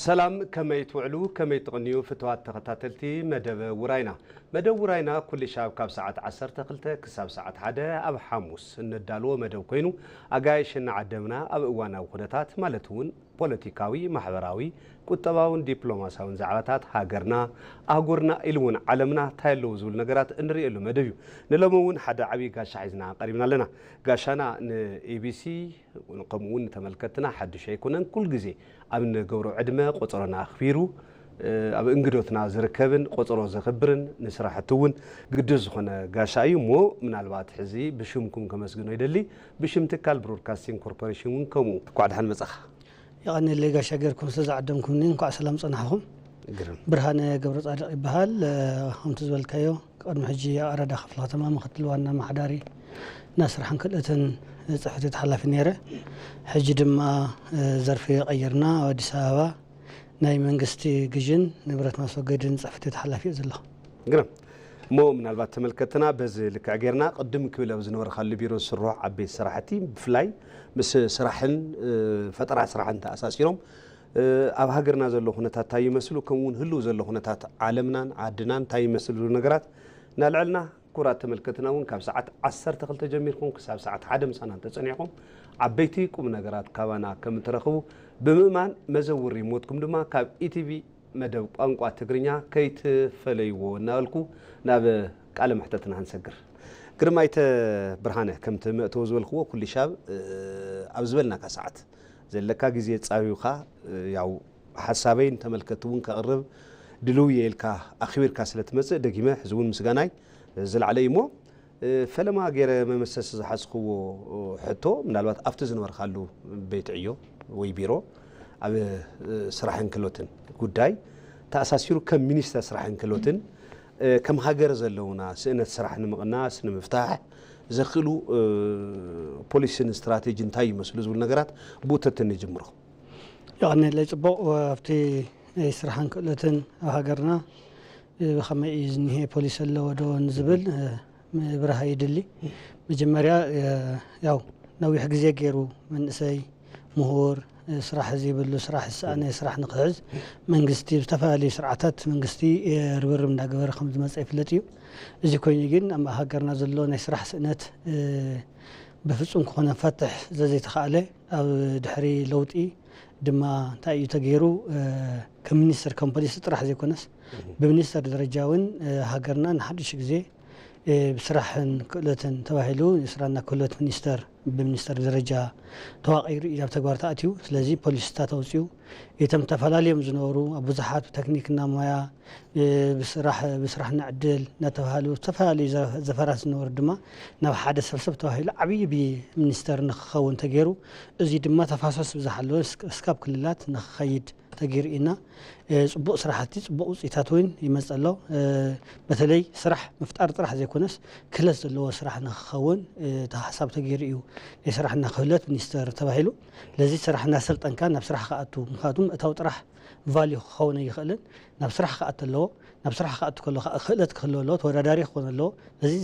ሰላም፣ ከመይ ትውዕሉ፣ ከመይ ትቕንዩ ፍትዋት ተኸታተልቲ መደብ ውራይና። መደብ ውራይና ኩሉ ሻብ ካብ ሰዓት ዓሰርተ ክልተ ክሳብ ሰዓት ሓደ ኣብ ሓሙስ እነዳልዎ መደብ ኮይኑ፣ ኣጋይሽና ዓደምና ኣብ እዋናዊ ኩነታት ማለት እውን ፖለቲካዊ፣ ማሕበራዊ፣ ቁጠባውን ዲፕሎማሲያውን ዛዕባታት ሃገርና፣ ኣህጉርና ኢሉ እውን ዓለምና እንታይ ኣለዉ ዝብሉ ነገራት እንርእየሉ መደብ እዩ። ንሎሚ እውን ሓደ ዓብዪ ጋሻ ሒዝና ቀሪብና ኣለና። ጋሻና ንኢቢሲ ከምኡ እውን ንተመልከትና ሓድሽ ኣይኮነን። ኩል ግዜ ኣብ እንገብሮ ዕድመ ቆጸሮና ኣኽቢሩ ኣብ እንግዶትና ዝርከብን ቆጸሮ ዘኽብርን ንስራሕቲ እውን ግዱስ ዝኾነ ጋሻ እዩ እሞ ምናልባት ሕዚ ብሽምኩም ከመስግኖ ይደሊ። ብሽም ትካል ብሮድካስቲንግ ኮርፖሬሽን እውን ከምኡ እንኳዕ ደሓን መጻኻ። የቐንየለይ ጋሻ ጌርኩም ስለ ዝዓደምኩምኒ። እንኳዕ ሰላም ጸናሕኹም። ግርም። ብርሃነ ገብረጻድቕ ይበሃል። ከምቲ ዝበልካዮ ቅድሚ ሕጂ ኣራዳ ክፍለ ከተማ ምክትል ዋና ኣመሓዳሪ ናይ ስራሕን ክእለትን ጽሕፈት ቤት ሓላፊ ነይረ። ሕጂ ድማ ዘርፊ ቀይርና ኣብ ኣዲስ ኣበባ ናይ መንግስቲ ግዥን ንብረት ማስወገድን ጽሕፈት ቤት ሓላፊ እየ ዘለኹ። ግርም። እሞ ምናልባት ተመልከትና በዚ ልክዕ ጌርና ቅድም ክብል ኣብ ዝነበርካሉ ቢሮ ዝስርሑ ዓበይቲ ስራሕቲ ብፍላይ ምስ ስራሕን ፈጠራ ስራሕን ተኣሳሲሮም ኣብ ሃገርና ዘሎ ኩነታት እንታይ ይመስሉ፣ ከምኡ እውን ህልው ዘሎ ኩነታት ዓለምናን ዓድናን እንታይ ይመስል ዝብሉ ነገራት እናልዐልና፣ ክቡራት ተመልከትና እውን ካብ ሰዓት ዓሰርተ ክልተ ጀሚርኩም ክሳብ ሰዓት ሓደ ምሳና እንተጸኒሕኩም ዓበይቲ ቁም ነገራት ካባና ከም እትረኽቡ ብምእማን፣ መዘውር ሪሞትኩም ድማ ካብ ኢቲቪ መደብ ቋንቋ ትግርኛ ከይትፈለይዎ እናበልኩ ናብ ቃለ መሕተትና ክንሰግር። ግርማይተ ብርሃነ፣ ከምቲ መእተዊ ዝበልክዎ ኩሉ ሻብ ኣብ ዝበልናካ ሰዓት ዘለካ ግዜ ጻዊውካ ያው ሓሳበይ ንተመልከቲ እውን ከቕርብ ድልው እየ ኢልካ ኣኽቢርካ ስለ ትመጽእ ደጊመ ሕዚ እውን ምስጋናይ ዝለዓለ እዩ እሞ ፈለማ ገይረ መመሰሲ ዝሓዝክዎ ሕቶ ምናልባት ኣብቲ ዝነበርካሉ ቤት ዕዮ ወይ ቢሮ ኣብ ስራሕን ክእለትን ጉዳይ ተኣሳሲሩ ከም ሚኒስተር ስራሕን ክእለትን ከም ሃገር ዘለውና ስእነት ስራሕ ንምቕናስ ንምፍታሕ ዘኽእሉ ፖሊሲን ስትራቴጂ እንታይ ይመስሉ ዝብሉ ነገራት ብኡ ተትንጅምሮ። የቐንየለይ ጽቡቕ። ኣብቲ ናይ ስራሕን ክእለትን ኣብ ሃገርና ብኸመይ እዩ ዝኒሄ፣ ፖሊሲ ኣለዎ ዶ ንዝብል ምብራህ ይድሊ። መጀመርያ ያው ነዊሕ ግዜ ገይሩ መንእሰይ ምሁር ስራሕ ዘይብሉ ስራሕ ዝሰኣነ ስራሕ ንክሕዝ መንግስቲ ብዝተፈላለዩ ስርዓታት መንግስቲ ርብርብ እንዳገበረ ከም ዝመፀ ይፍለጥ እዩ። እዚ ኮይኑ ግን ኣብ ሃገርና ዘሎ ናይ ስራሕ ስእነት ብፍፁም ክኾነ ፈትሕ ዘዘይተኻእለ ኣብ ድሕሪ ለውጢ ድማ እንታይ እዩ ተገይሩ ከም ሚኒስተር ከም ፖሊሲ ጥራሕ ዘይኮነስ ብሚኒስተር ደረጃ እውን ሃገርና ንሓድሽ ግዜ ብስራሕን ክእለትን ተባሂሉ የስራና ክእለት ሚኒስተር ብሚኒስተር ደረጃ ተዋቒሩ እዩ ናብ ተግባር ተኣትዩ። ስለዚ ፖሊሲታት ኣውፅኡ እቶም ተፈላለዮም ዝነበሩ ኣብ ብዙሓት ብቴክኒክና ሞያ ብስራሕ ብስራሕ ንዕድል እናተባሃሉ ዝተፈላለዩ ዘፈራት ዝነበሩ ድማ ናብ ሓደ ሰብሰብ ተባሂሉ ዓብዪ ሚኒስተር ንክኸውን ተገይሩ። እዚ ድማ ተፋሰስ ብዝሓለወ እስካብ ክልላት ንክኸይድ ተገይሩ ኢና። ፅቡቕ ስራሕቲ ፅቡቕ ውፅኢታት እውን ይመፅእ ኣሎ። በተለይ ስራሕ ምፍጣር ጥራሕ ዘይኮነስ ክእለት ዘለዎ ስራሕ ንክኸውን እቲ ሓሳብ ተገይሩ እዩ። ናይ ስራሕና ክህለት ሚኒስተር ተባሂሉ ለዚ ስራሕ እናሰልጠንካ ናብ ስራሕ ክኣቱ ምክንያቱም እታው ጥራሕ ቫልዩ ክኸውን ኣይኽእልን። ናብ ስራሕ ክኣቱ ኣለዎ። ናብ ስራሕ ክኣቱ ከሎ ከዓ ክእለት ክህልዎ ኣለዎ። ተወዳዳሪ ክኾን ኣለዎ። ነዚ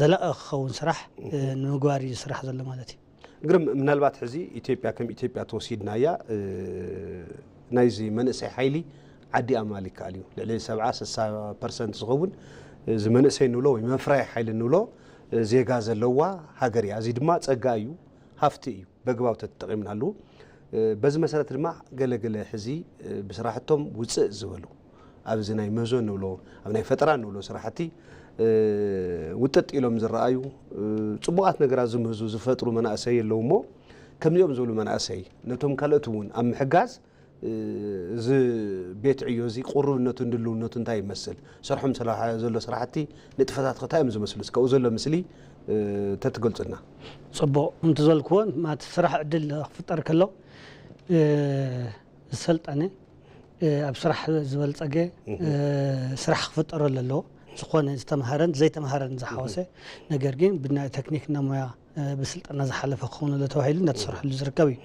ዘላቒ ክኸውን ስራሕ ንምግባር እዩ ዝስራሕ ዘሎ ማለት እዩ። ግርም፣ ምናልባት ሕዚ ኢትዮጵያ ከም ኢትዮጵያ ተወሲድናያ ናይዚ መንእሰይ ሓይሊ ዓዲ ኣማል ይከኣል እዩ። ልዕሊ ሰብዓ ስሳ ፐርሰንት ዝኸውን እዚ መንእሰይ ንብሎ ወይ መፍራይ ሓይሊ ንብሎ ዜጋ ዘለዋ ሃገር እያ። እዚ ድማ ጸጋ እዩ፣ ሃፍቲ እዩ። በግባብ ተተጠቒምናሉ በዚ መሰረት ድማ ገለገለ ሕዚ ብስራሕቶም ውፅእ ዝበሉ ኣብዚ ናይ ምህዞ ንብሎ ኣብ ናይ ፈጠራ ንብሎ ስራሕቲ ውጥጥ ኢሎም ዝረኣዩ ፅቡቓት ነገራት ዝምህዙ ዝፈጥሩ መናእሰይ ኣለዉ እሞ ከምዚኦም ዝበሉ መናእሰይ ነቶም ካልኦት እውን ኣብ ምሕጋዝ እዚ ቤት ዕዮ እዚ ቁሩብነቱ ድልውነቱ እንታይ ይመስል? ሰርሖም ዘሎ ስራሕቲ ንጥፈታት ከ እንታይ እዮም ዝመስሉ? እስከ ኣብኡ ዘሎ ምስሊ ተትገልፁልና። ፅቡቕ፣ ከምቲ ዝበልክዎ ማለት ስራሕ ዕድል ክፍጠር ከሎ ዝሰልጠነ ኣብ ስራሕ ዝበልፀገ ስራሕ ክፍጠረሉ ኣለዎ። ዝኾነ ዝተምሃረን ዘይተምሃረን ዝሓወሰ ነገር ግን ብናይ ቴክኒክና ሞያ ብስልጠና ዝሓለፈ ክኸውን ኣሎ ተባሂሉ እንዳተሰርሐሉ ዝርከብ እዩ።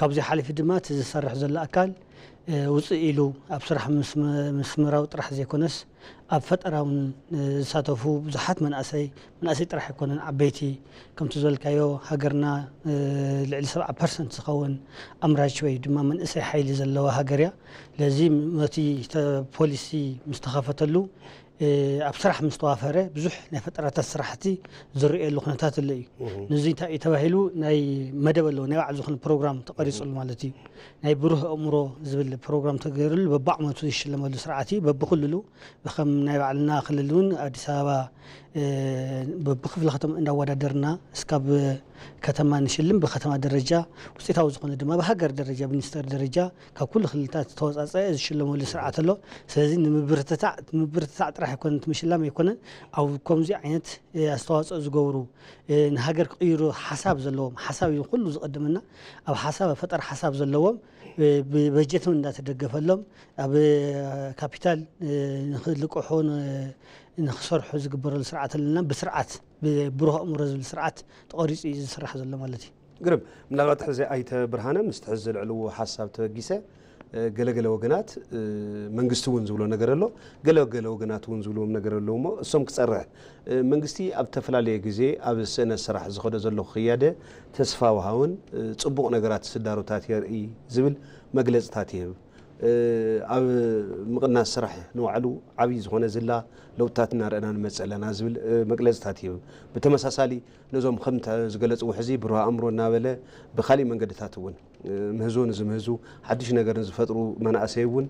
ካብዚ ሓሊፉ ድማ እቲ ዝሰርሕ ዘሎ ኣካል ውፅእ ኢሉ ኣብ ስራሕ ምስምራው ጥራሕ ዘይኮነስ ኣብ ፈጠራ እውን ዝሳተፉ ብዙሓት መናእሰይ፣ መናእሰይ ጥራሕ ኣይኮነን፣ ዓበይቲ፣ ከምቲ ዝበልካዮ ሃገርና ልዕሊ ሰብዓ ፐርሰንት ዝኸውን ኣምራች ወይ ድማ መንእሰይ ሓይሊ ዘለዋ ሃገር እያ። ለዚ ነቲ ፖሊሲ ምስ ተኸፈተሉ ኣብ ስራሕ ምስ ተዋፈረ ብዙሕ ናይ ፈጠራታት ስራሕቲ ዝርእየሉ ኩነታት ኣሎ እዩ። ንዚ እንታይ እዩ ተባሂሉ ናይ መደብ ኣለዎ፣ ናይ ባዕሉ ዝኾነ ፕሮግራም ተቐሪፅሉ ማለት እዩ። ናይ ብሩህ ኣእምሮ ዝብል ፕሮግራም ተገይሩሉ በብዓመቱ ዝሽለመሉ ስርዓት እዩ። በብክልሉ ብከም ናይ ባዕልና ክልል እውን ኣዲስ ኣበባ በብክፍለ ከተማ እንዳወዳደርና እስካብ ከተማ ንሽልም፣ ብከተማ ደረጃ ውፅኢታዊ ዝኾነ ድማ ብሃገር ደረጃ ብሚኒስተር ደረጃ ካብ ኩሉ ክልልታት ዝተወፃፀአ ዝሽለመሉ ስርዓት ኣሎ። ስለዚ ንምብርትታዕ ምብርትታዕ ጥራሕ ኣይኮነን፣ እቲ ምሽላም ኣይኮነን። ኣብ ከምዚ ዓይነት ኣስተዋፅኦ ዝገብሩ ንሃገር ክቕይሩ ሓሳብ ዘለዎም፣ ሓሳብ እዩ ኩሉ ዝቐድመና። ኣብ ሓሳብ ኣብ ፈጠር ሓሳብ ዘለዎም ብበጀት እውን እንዳተደገፈሎም ኣብ ካፒታል ንክልቅሑ ንክሰርሑ ዝግበረሉ ስርዓት ኣለና። ብስርዓት ብብሩህ ኣእምሮ ዝብል ስርዓት ተቐሪፁ እዩ ዝስራሕ ዘሎ ማለት እዩ። ግርም። ምናልባት ሕዚ ኣይተ ብርሃነ ምስቲ ሕዚ ዘልዕልዎ ሓሳብ ተበጊሰ፣ ገለገለ ወገናት መንግስቲ እውን ዝብሎ ነገር ኣሎ፣ ገለገለ ወገናት እውን ዝብልዎም ነገር ኣለዉ እሞ እሶም ክፀርሕ መንግስቲ ኣብ ዝተፈላለየ ግዜ ኣብ ስእነት ስራሕ ዝኸዶ ዘሎ ክያደ ተስፋ ወሃውን ፅቡቕ ነገራት ስዳሮታት የርኢ ዝብል መግለፅታት ይህብ። ኣብ ምቕናስ ስራሕ ንባዕሉ ዓብዪ ዝኾነ ዝላ ለውጥታት እናረእና ንመፅእ ኣለና ዝብል መግለፅታት ይህብ። ብተመሳሳሊ ነዞም ከም ዝገለፅዎ ሕዚ ብሩህ ኣእምሮ እናበለ ብካሊእ መንገድታት እውን ምህዞ ንዝምህዙ ሓድሽ ነገር ንዝፈጥሩ መናእሰይ እውን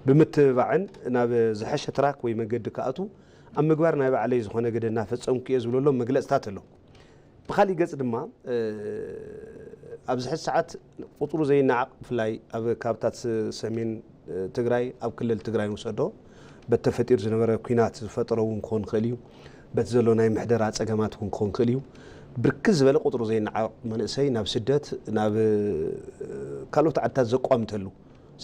ብምትብባዕን ናብ ዝሐሸ ትራክ ወይ መንገዲ ክኣቱ ኣብ ምግባር ናይ ባዕለይ ዝኾነ ግደ እናፈፀምኩ እየ ዝብለሎም መግለፅታት ኣሎ። ብካሊእ ገፅ ድማ ኣብዚ ሕዚ ሰዓት ቁፅሩ ዘይነዓቕ ብፍላይ ኣብ ካብታት ሰሜን ትግራይ ኣብ ክልል ትግራይ ንውሰዶ በቲ ተፈጢሩ ዝነበረ ኲናት ዝፈጠሮ እውን ክኾን ይኽእል እዩ። በቲ ዘሎ ናይ ምሕደራ ፀገማት እውን ክኾን ይኽእል እዩ። ብርክት ዝበለ ቁፅሩ ዘይነዓቕ መንእሰይ ናብ ስደት ናብ ካልኦት ዓድታት ዘቋምተሉ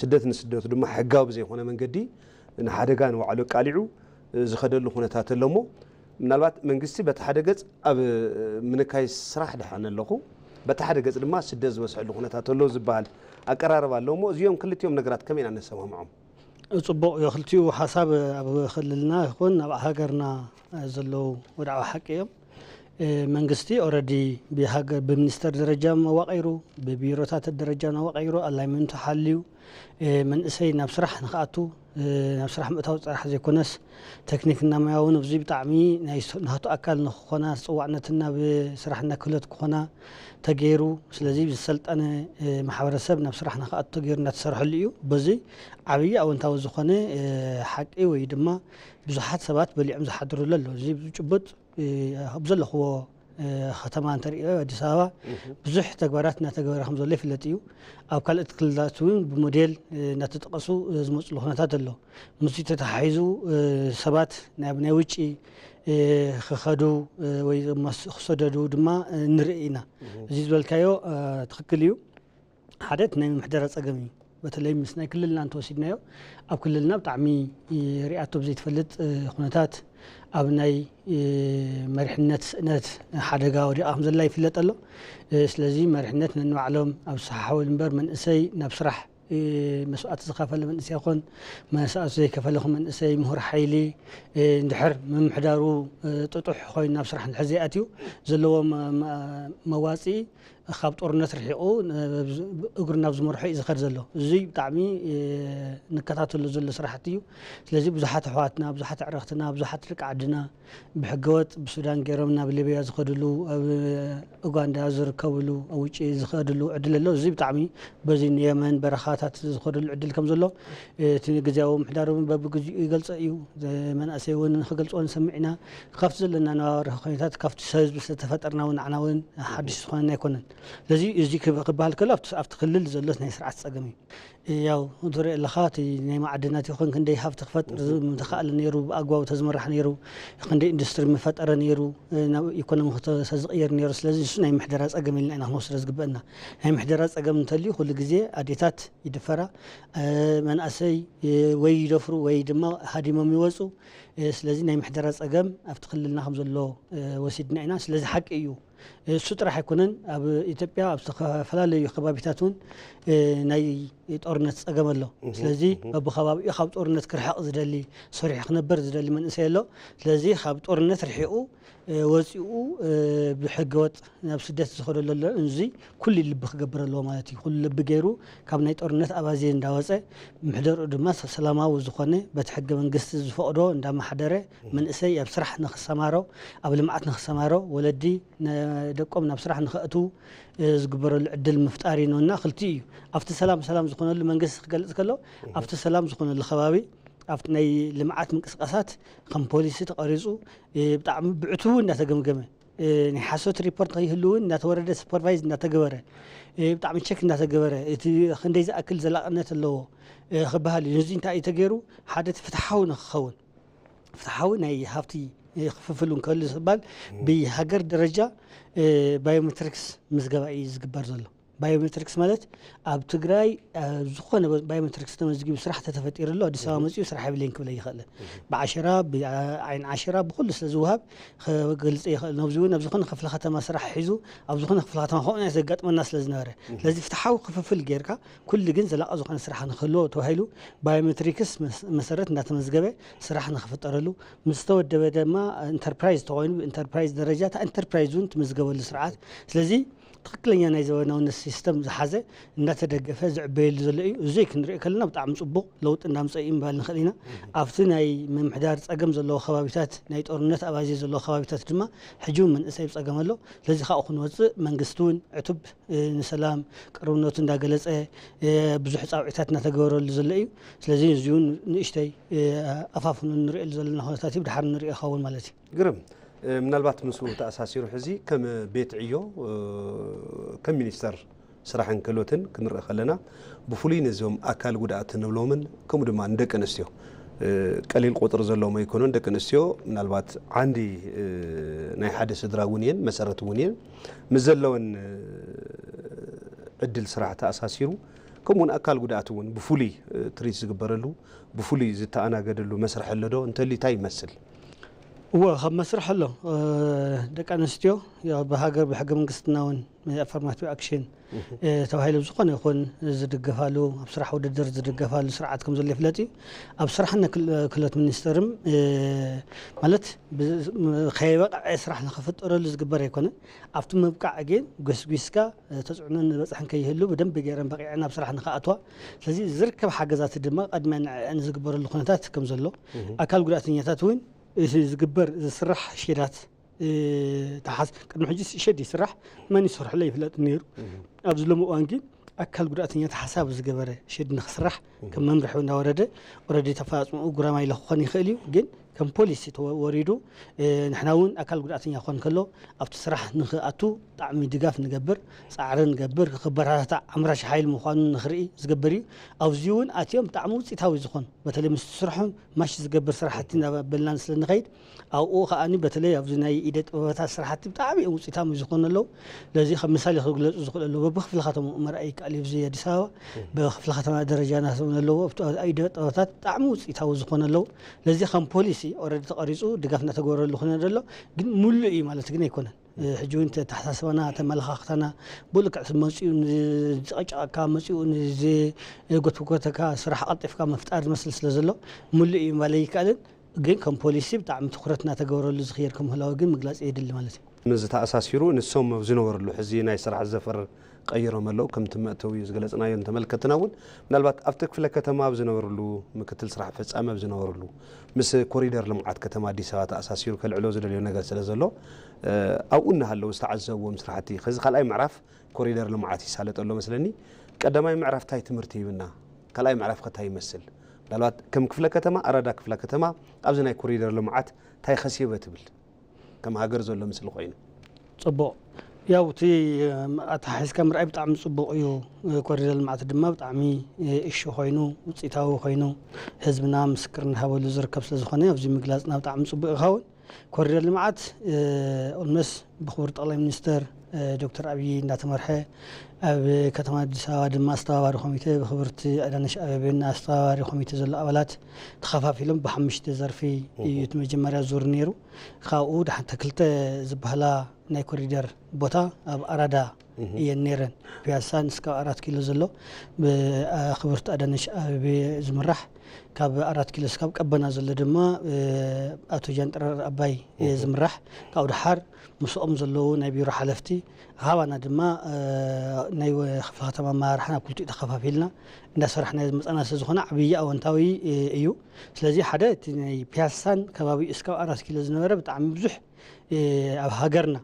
ስደት ንስደቱ ድማ ሕጋዊ ብዘይኮነ መንገዲ ንሓደጋ ንባዕሉ ኣቃሊዑ ዝኸደሉ ኩነታት ኣሎ እሞ ምናልባት መንግስቲ በቲ ሓደ ገፅ ኣብ ምንካይ ስራሕ ድሓን ኣለኹ፣ በቲ ሓደ ገፅ ድማ ስደት ዝበስሐሉ ኩነታት ኣሎ ዝበሃል ኣቀራርባ ኣሎ እሞ እዚኦም ክልቲኦም ነገራት ከመይ ኢና ነሰማምዖም? ፅቡቕ እዩ። ክልቲኡ ሓሳብ ኣብ ክልልና ይኹን ኣብ ሃገርና ዘለዉ ወድዓዊ ሓቂ እዮም። መንግስቲ ኦረዲ ብሚኒስተር ደረጃ መዋቂሩ ብቢሮታት ደረጃ መዋቂሩ ኣላይመንቱ ሓልዩ መንእሰይ ናብ ስራሕ ንክኣቱ ናብ ስራሕ ምእታው ጥራሕ ዘይኮነስ ቴክኒክና ሙያውን ኣብዚ ብጣዕሚ ናቱ ኣካል ንክኾና ተፀዋዕነትና ብስራሕና ክህለት ክኾና ተገይሩ ስለዚ ብዝሰልጠነ ማሕበረሰብ ናብ ስራሕ ንክኣቱ ተገይሩ እናተሰርሐሉ እዩ። በዚ ዓብዪ ኣወንታዊ ዝኾነ ሓቂ ወይ ድማ ብዙሓት ሰባት በሊዖም ዝሓድሩሉ ኣሎ። እዚ ጭቡጥ ኣብ ዘለኽዎ ከተማ እንተሪኦ ኣዲስ ኣበባ ብዙሕ ተግባራት እናተገበረ ከም ዘሎ ይፍለጥ እዩ። ኣብ ካልኦት ክልላት እውን ብሞዴል እናተጠቀሱ ዝመፅሉ ኩነታት ኣሎ። ምስዚ ተተሓሒዙ ሰባት ናብ ናይ ውጭ ክኸዱ ወይ ክሰደዱ ድማ ንርኢ ኢና። እዚ ዝበልካዮ ትኽክል እዩ። ሓደ እቲ ናይ ምምሕደራ ፀገም እዩ። በተለይ ምስ ናይ ክልልና እንተወሲድናዮ ኣብ ክልልና ብጣዕሚ ሪኣቶ ብዘይትፈልጥ ኩነታት ኣብ ናይ መሪሕነት ስእነት ሓደጋ ወዲቓ ከም ዘላ ይፍለጥ ኣሎ። ስለዚ መሪሕነት ነንባዕሎም ኣብ ዝሰሓሓበሉ እምበር መንእሰይ ናብ ስራሕ መስዋእቲ ዝኸፈለ መንእሰይ ይኹን መስዋእቲ ዘይከፈለ መንእሰይ ምሁር ሓይሊ እንድሕር ምምሕዳሩ ጥጡሕ ኮይኑ ናብ ስራሕ እንድሕር ዘይኣትዩ ዘለዎ መዋፅኢ ካብ ጦርነት ርሒቑ እግሩ ናብ ዝመርሖ እዩ ዝኸድ ዘሎ። እዚ ብጣዕሚ ንከታተሎ ዘሎ ስራሕቲ እዩ። ስለዚ ብዙሓት ኣሕዋትና፣ ብዙሓት ኣዕርኽትና፣ ብዙሓት ደቂ ዓድና ብሕገወጥ ብሱዳን ገይሮም ናብ ሊብያ ዝኸድሉ፣ ኣብ ኡጋንዳ ዝርከብሉ፣ ኣብ ውጭ ዝኸድሉ ዕድል ኣሎ። እዚ ብጣዕሚ በዚ ንየመን በረኻታት ዝኸድሉ ዕድል ከም ዘሎ እቲ ግዜያዊ ምምሕዳር እውን በብግዚኡ ይገልጾ እዩ። መናእሰይ እውን ክገልጽዎ ንሰምዕ ኢና። ካብቲ ዘለና ነባራዊ ኩነታት ካብቲ ህዝቢ ዝተፈጠርና እውን ንዓና እውን ሓድሽ ዝኾነና ኣይኮነን። ስለዚ እዚ ክበ- ክበሃል ከሎ ኣብቲ ኣብቲ ክልል ዘሎ ናይ ስርዓት ጸገም እዩ። ያው ትሪኦ ኣለኻ እቲ ናይ ማዕድናት ይኹን ክንደይ ሃፍቲ ክፈጥር ዝ- ምተኻእለ ነይሩ ብኣግባቡ ተዝምራሕ ነይሩ ክንደይ ኢንዱስትሪ ምፈጠረ ነይሩ ናብ ኢኮኖሚ ክተ- ተዝቕየር ነይሩ። ስለዚ ንሱ ናይ ምሕደራ ጸገም ኢልና ኢና ክንወስዶ ዝግበአና። ናይ ምሕደራ ጸገም እንተልዩ ኩሉ ግዜ ኣዴታት ይድፈራ፣ መናእሰይ ወይ ይደፍሩ ወይ ድማ ሃዲሞም ይወፁ። ስለዚ ናይ ምሕደራ ፀገም ኣብቲ ክልልና ከም ዘሎ ወሲድና ኢና። ስለዚ ሓቂ እዩ እሱ ጥራሕ ኣይኮነን። ኣብ ኢትዮጵያ ኣብ ዝተፈላለዩ ከባቢታት እውን ናይ ጦርነት ጸገም ኣሎ። ስለዚ በብከባቢኡ ካብ ጦርነት ክርሕቕ ዝደሊ፣ ሰሪሑ ክነበር ዝደሊ መንእሰይ ኣሎ። ስለዚ ካብ ጦርነት ርሒቑ ወፂኡ ብሕገ ወጥ ናብ ስደት ዝኸደሉ ኣሎ። እዚ ኩሉ ልቢ ክገብር ኣለዎ ማለት እዩ። ኩሉ ልቢ ገይሩ ካብ ናይ ጦርነት ኣባዜ እንዳወፀ፣ ምሕደርኡ ድማ ሰላማዊ ዝኾነ በቲ ሕገ መንግስቲ ዝፈቕዶ እንዳመሓደረ፣ መንእሰይ ኣብ ስራሕ ንክሰማሮ፣ ኣብ ልምዓት ንክሰማሮ፣ ወለዲ ደቆም ናብ ስራሕ ንክእትዉ ዝግበረሉ ዕድል ምፍጣር እዩ ነውና፣ ክልቲኡ እዩ። ኣብቲ ሰላም ሰላም ዝኾነሉ መንግስቲ ክገልፅ ከሎ፣ ኣብቲ ሰላም ዝኾነሉ ከባቢ፣ ኣብቲ ናይ ልምዓት ምንቅስቃሳት ከም ፖሊሲ ተቐሪፁ ብጣዕሚ ብዕቱቡ እንዳተገምገመ፣ ናይ ሓሶት ሪፖርት ከይህሉ እውን እንዳተወረደ ሱፐርቫይዝ እንዳተገበረ፣ ብጣዕሚ ቸክ እንዳተገበረ፣ እቲ ክንደይ ዝኣክል ዘላቕነት ኣለዎ ክበሃል እዩ። እዚ እንታይ እዩ ተገይሩ? ሓደ እቲ ፍትሓዊ ንክኸውን፣ ፍትሓዊ ናይ ሃፍቲ ክፍፍል እንከሉ ዝባል ብሃገር ደረጃ ባዮሜትሪክስ ምዝገባ እዩ ዝግበር ዘሎ። ባዮሜትሪክስ ማለት ኣብ ትግራይ ዝኾነ ባዮሜትሪክስ ተመዝጊቡ ስራሕ ተተፈጢሩ ኣሎ፣ ኣዲስ ኣበባ መፅኡ ስራሕ የብለይን ክብል ኣይኽእልን። ብዓሸራ፣ ብዓይን ዓሸራ፣ ብኩሉ ስለ ዝወሃብ ክገልፅ ይኽእል። ነብዚ እውን ኣብ ዝኾነ ክፍለ ከተማ ስራሕ ሒዙ ኣብ ዝኾነ ክፍለ ከተማ ከምኡ ናይ ዘጋጥመና ስለ ዝነበረ፣ ስለዚ ፍትሓዊ ክፍፍል ጌርካ ኩሉ ግን ዘላቂ ዝኾነ ስራሕ ንክህልዎ ተባሂሉ ባዮሜትሪክስ መሰረት እንዳተመዝገበ ስራሕ ንክፍጠረሉ፣ ምስ ተወደበ ድማ ኢንተርፕራይዝ ተኮይኑ ብኢንተርፕራይዝ ደረጃ እታ ኢንተርፕራይዝ እውን ትምዝገበሉ ስርዓት። ስለዚ ትኽክለኛ ናይ ዘበናውነት ሲስተም ዝሓዘ እንዳተደገፈ ዝዕበየሉ ዘሎ እዩ። እዚ ክንሪኦ ከለና ብጣዕሚ ፅቡቕ ለውጢ እንዳምፀ እዩ ምባል ንኽእል ኢና። ኣብቲ ናይ ምምሕዳር ፀገም ዘለዎ ከባቢታት፣ ናይ ጦርነት ኣባዜ ዘለዎ ከባቢታት ድማ ሕጂ እውን መንእሰይ ብፀገም ኣሎ። ስለዚ ካብኡ ክንወፅእ መንግስቲ እውን ዕቱብ ንሰላም ቅርብነቱ እንዳገለፀ ብዙሕ ፃውዒታት እናተገበረሉ ዘሎ እዩ። ስለዚ እዚ እውን ንእሽተይ ኣፋፍኑ ንሪእሉ ዘለና ኩነታት እዩ፣ ብድሓር ንሪኦ ይኸውን ማለት እዩ። ግርም። ምናልባት ምስኡ ተኣሳሲሩ ሕዚ ከም ቤት ዕዮ ከም ሚኒስተር ስራሕን ክእለትን ክንርኢ ከለና ብፍሉይ ነዞም ኣካል ጉድኣት ንብሎምን ከምኡ ድማ ንደቂ ኣንስትዮ ቀሊል ቁፅሪ ዘለዎም ኣይኮኑን። ደቂ ኣንስትዮ ምናልባት ዓንዲ ናይ ሓደ ስድራ እውን እየን፣ መሰረት እውን እየን። ምስ ዘለወን ዕድል ስራሕ ተኣሳሲሩ ከምኡውን ኣካል ጉድኣት እውን ብፍሉይ ትሪት ዝግበረሉ ብፍሉይ ዝተኣናገደሉ መስርሕ ኣሎ ዶ? እንተልዩ እንታይ ይመስል? እወ፣ ካብ መስርሕ ኣሎ። ደቂ ኣንስትዮ ያው ብሃገር ብሕገ መንግስትና እውን ኣፈርማቲቭ ኣክሽን ተባሂሉ ዝኾነ ይኹን ዝድገፋሉ፣ ኣብ ስራሕ ውድድር ዝድገፋሉ ስርዓት ከም ዘሎ ይፍለጥ እዩ። ኣብ ስራሕን ክእለትን ሚኒስተርም ማለት ከይበቕዐ ስራሕ ንክፍጠረሉ ዝግበር ኣይኮነን። ኣብቲ ምብቃዕ ግን ጎስጒስካ ተፅዕኖን በፅሕን ከይህሉ ብደንቢ ገይረን በቂዐን ኣብ ስራሕ ንክኣትዋ። ስለዚ ዝርከብ ሓገዛት ድማ ቅድሚያ ንዐን ዝግበረሉ ኩነታት ከም ዘሎ፣ ኣካል ጉድኣተኛታት እውን እቲ ዝግበር ዝስራሕ ሼዳት ተሓስ ቅድሚ ሕጂ ሸድ ይስራሕ፣ መን ይሰርሐሉ ይፍለጥ ነይሩ። ኣብዚ ሎሚ እዋን ግን ኣካል ጉድኣተኛ ተሓሳቢ ዝገበረ ሸድ ንክስራሕ ከም መምርሒ እንዳወረደ ኦረዲ ተፈፃፅምኡ ጉራማይለ ክኾን ይኽእል እዩ። ግን ከም ፖሊሲ ተወሪዱ ንሕና እውን ኣካል ጉድኣተኛ ክኾን ከሎ ኣብቲ ስራሕ ንክኣቱ ብጣዕሚ ድጋፍ ንገብር፣ ፃዕሪ ንገብር፣ ክበረታታዕ ኣምራች ሓይል ምዃኑ ንክርኢ ዝገብር እዩ። ኣብዚ እውን ኣትዮም ብጣዕሚ ውፅኢታዊ ዝኾኑ በተለይ ምስ ስርሖም ማሽ ዝገብር ስራሕቲ እናበልና ስለ ንኸይድ ኣብኡ ከዓኒ በተለይ ኣብዚ ናይ ኢደ ጥበባታት ስራሕቲ ብጣዕሚ እዮም ውፅኢታዊ ዝኾኑ ኣለዉ። ስለዚ ከም ምሳሌ ክግለፁ ዝኽእሉ ኣለዉ። በብክፍለ ከተማ ምርኣይ ይከኣል እዩ። ኣብዚ ኣዲስ ኣበባ ብክፍለ ከተማ ደረጃ እናተሰብነ ኣለዎ። ኣብቲ ኢደ ጥበባታት ብጣዕሚ ውፅኢታዊ ዝኾኑ ኣለዉ። ስለዚ ከም ፖሊሲ ኦረዲ ተቐሪፁ ድጋፍ እናተገበረሉ ኩነ ዘሎ ግን ሙሉእ እዩ ማለት ግን ኣይኮነን። ሕጂ እውን ተተሓሳስባና ተመለኻኽታና ብልክዕ መፂኡ ንዝጨቀጨቀካ መፂኡ ንዝጎትጎተካ ስራሕ ቀልጢፍካ ምፍጣር ዝመስል ስለ ዘሎ ሙሉእ እዩ ምባል ኣይከኣልን። ግን ከም ፖሊሲ ብጣዕሚ ትኩረት እናተገበረሉ ዝኽየድ ከም ምህላው ግን ምግላፅ የድሊ ማለት እዩ። ምስ ዝተኣሳሲሩ ንሶም ኣብ ዝነበርሉ ሕዚ ናይ ስራሕ ዘፈር ቀይሮም ኣለዉ። ከምቲ መእተዊ ዝገለፅናዮ ንተመልከትና እውን ምናልባት ኣብቲ ክፍለ ከተማ ኣብ ዝነበርሉ ምክትል ስራሕ ፈፃሚ ኣብ ዝነበርሉ ምስ ኮሪደር ልምዓት ከተማ ኣዲስ ኣበባ ተኣሳሲሩ ከልዕሎ ዝደልዮ ነገር ስለ ዘሎ ኣብኡ እናሃለዉ ዝተዓዘብዎም ስራሕቲ ከዚ ካልኣይ ምዕራፍ ኮሪደር ልምዓት ይሳለጥ ኣሎ መስለኒ። ቀዳማይ ምዕራፍ እንታይ ትምህርቲ ሂብና? ካልኣይ ምዕራፍ ከ እንታይ ይመስል? ምናልባት ከም ክፍለ ከተማ ኣራዳ ክፍለ ከተማ ኣብዚ ናይ ኮሪደር ልምዓት እንታይ ከሲበ ትብል? ከም ሃገር ዘሎ ምስሊ ኮይኑ። ፅቡቕ። ያው እቲ ኣተሓሒዝካ ምርኣይ ብጣዕሚ ፅቡቕ እዩ። ኮሪደር ልምዓት ድማ ብጣዕሚ እሹ ኮይኑ ውፅኢታዊ ኮይኑ ህዝብና ምስክር እናሃበሉ ዝርከብ ስለ ዝኾነ ኣብዚ ምግላፅና ብጣዕሚ ፅቡቕ ይኸውን። ኮሪደር ልምዓት ኦልመስ ብክቡር ጠቕላይ ሚኒስትር ዶክተር ኣብይ እንዳተመርሐ፣ ኣብ ከተማ ኣዲስ ኣበባ ድማ ኣስተባባሪ ኮሚቴ ብክብርቲ ኣዳነሽ ኣበቤና ኣስተባባሪ ኮሚቴ ዘሎ ኣባላት ተኸፋፊሎም ብሓሙሽተ ዘርፊ እዩ እቲ መጀመርያ ዙር ነይሩ። ካብኡ ድሓን ክልተ ዝበሃላ ናይ ኮሪደር ቦታ ኣብ ኣራዳ እየን ነይረን። ፒያሳን እስካብ ኣራት ኪሎ ዘሎ ብክብርቲ ኣዳነሽ ኣበቤ ዝምራሕ፣ ካብ ኣራት ኪሎ እስካብ ቀበና ዘሎ ድማ ኣቶ ጃንጥራር ኣባይ ዝምራሕ። ካብኡ ድሓር ምስኦም ዘለዉ ናይ ቢሮ ሓለፍቲ፣ ካባና ድማ ናይ ክፍለ ከተማ ኣመራርሓ ናብ ክልቲኡ ተኸፋፊልና እንዳሰራሕና ዝመፃና ስለ ዝኾነ ዓብዪ ኣወንታዊ እዩ። ስለዚ ሓደ እቲ ናይ ፒያሳን ከባቢኡ እስካብ ኣራት ኪሎ ዝነበረ ብጣዕሚ ብዙሕ ኣብ ሃገርና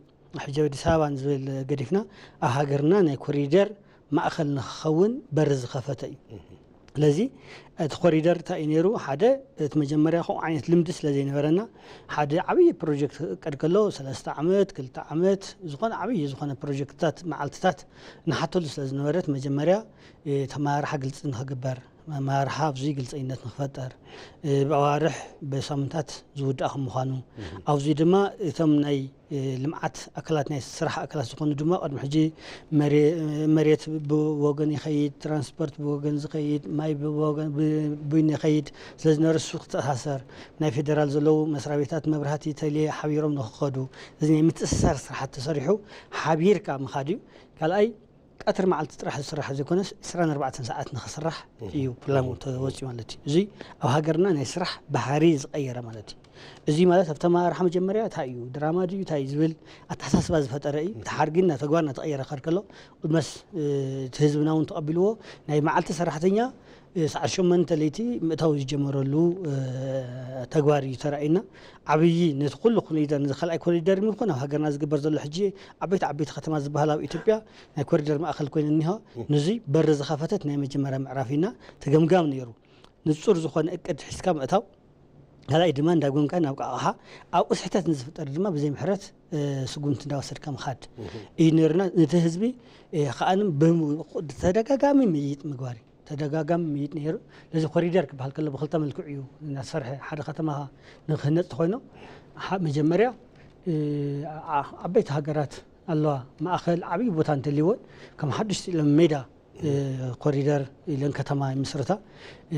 ሕጂ ኣዲስ ኣበባ ንዝብል ገዲፍና ኣብ ሃገርና ናይ ኮሪደር ማእኸል ንክኸውን በር ዝኸፈተ እዩ። ስለዚ እቲ ኮሪደር እንታይ እዩ ነይሩ? ሓደ እቲ መጀመርያ ከምኡ ዓይነት ልምዲ ስለ ዘይነበረና ሓደ ዓብዪ ፕሮጀክት ክእቀድ ከሎ ሰለስተ ዓመት ክልተ ዓመት ዝኾነ ዓብዪ ዝኾነ ፕሮጀክትታት መዓልትታት ንሓተሉ ስለ ዝነበረት መጀመርያ እቲ ኣመራርሓ ግልፂ ንክግበር ኣመራርሓ ኣብዚ ግልፀይነት ንክፈጠር ብኣዋርሕ ብሳምንታት ዝውዳእ ከም ምዃኑ ኣብዚ ድማ እቶም ናይ ልምዓት ኣካላት ናይ ስራሕ ኣካላት ዝኾኑ ድማ ቅድሚ ሕጂ መሬት ብወገን ይኸይድ፣ ትራንስፖርት ብወገን ዝኸይድ፣ ማይ ብወገን ብቡይን ይኸይድ ስለ ዝነበረ እሱ ክተኣሳሰር ናይ ፌደራል ዘለዉ መስሪያ ቤታት መብራህቲ ተሌ ሓቢሮም ንክኸዱ እዚ ናይ ምትእስሳር ስራሓት ተሰሪሑ ሓቢርካ ምኻድ እዩ። ካልኣይ ቀትሪ መዓልቲ ጥራሕ ዝስራሕ ዘይኮነስ ዕስራን ኣርባዕተን ሰዓት ንኽስራሕ እዩ ፕላን ተወፂኡ ማለት እዩ። እዚ ኣብ ሃገርና ናይ ስራሕ ባህሪ ዝቐየረ ማለት እዩ። እዚ ማለት ኣብቲ ኣመራርሓ መጀመርያ እንታይ እዩ ድራማ ድዩ እንታይ እዩ ዝብል ኣተሓሳስባ ዝፈጠረ እዩ። እቲ ሓርጊ እና ተግባር እናተቐየረ ከር ከሎ መስ እቲ ህዝብና እውን ተቐቢልዎ ናይ መዓልቲ ሰራሕተኛ ሰዓት ሸሞንተ ለይቲ ምእታው ዝጀመረሉ ተግባር እዩ ተራእዩና። ዓብዪ ነቲ ኩሉ ኮሪደር ነዚ ካልኣይ ኮሪደር ምርኮ ናብ ሃገርና ዝግበር ዘሎ ሕጂ ዓበይቲ ዓበይቲ ከተማ ዝበሃል ኣብ ኢትዮጵያ ናይ ኮሪደር ማእኸል ኮይነ እኒሆ። ንዙይ በሪ ዝኸፈተት ናይ መጀመርያ ምዕራፍ ኢና ተገምጋም ነይሩ። ንፁር ዝኾነ እቅድ ሒዝካ ምእታው ካልኣይ ድማ እንዳጎንካ ናብ ቃቕሓ ኣብኡ ስሕተት ንዝፍጠር ድማ ብዘይ ምሕረት ስጉምቲ እንዳወሰድካ ምኻድ እዩ ነይሩና። ነቲ ህዝቢ ከኣንም ተደጋጋሚ ምይይጥ ምግባር እዩ። ተደጋጋሚ ምይይጥ ነይሩ። ነዚ ኮሪደር ክበሃል ከሎ ብክልተ መልክዑ እዩ እናተሰርሐ። ሓደ ከተማ ንክህነፅ ተኮይኖ መጀመርያ ዓበይቲ ሃገራት ኣለዋ ማእኸል ዓብዪ ቦታ እንተልይወን ከም ሓዱሽ ኢሎም ሜዳ ኮሪደር ኢለን ከተማ ይምስርታ።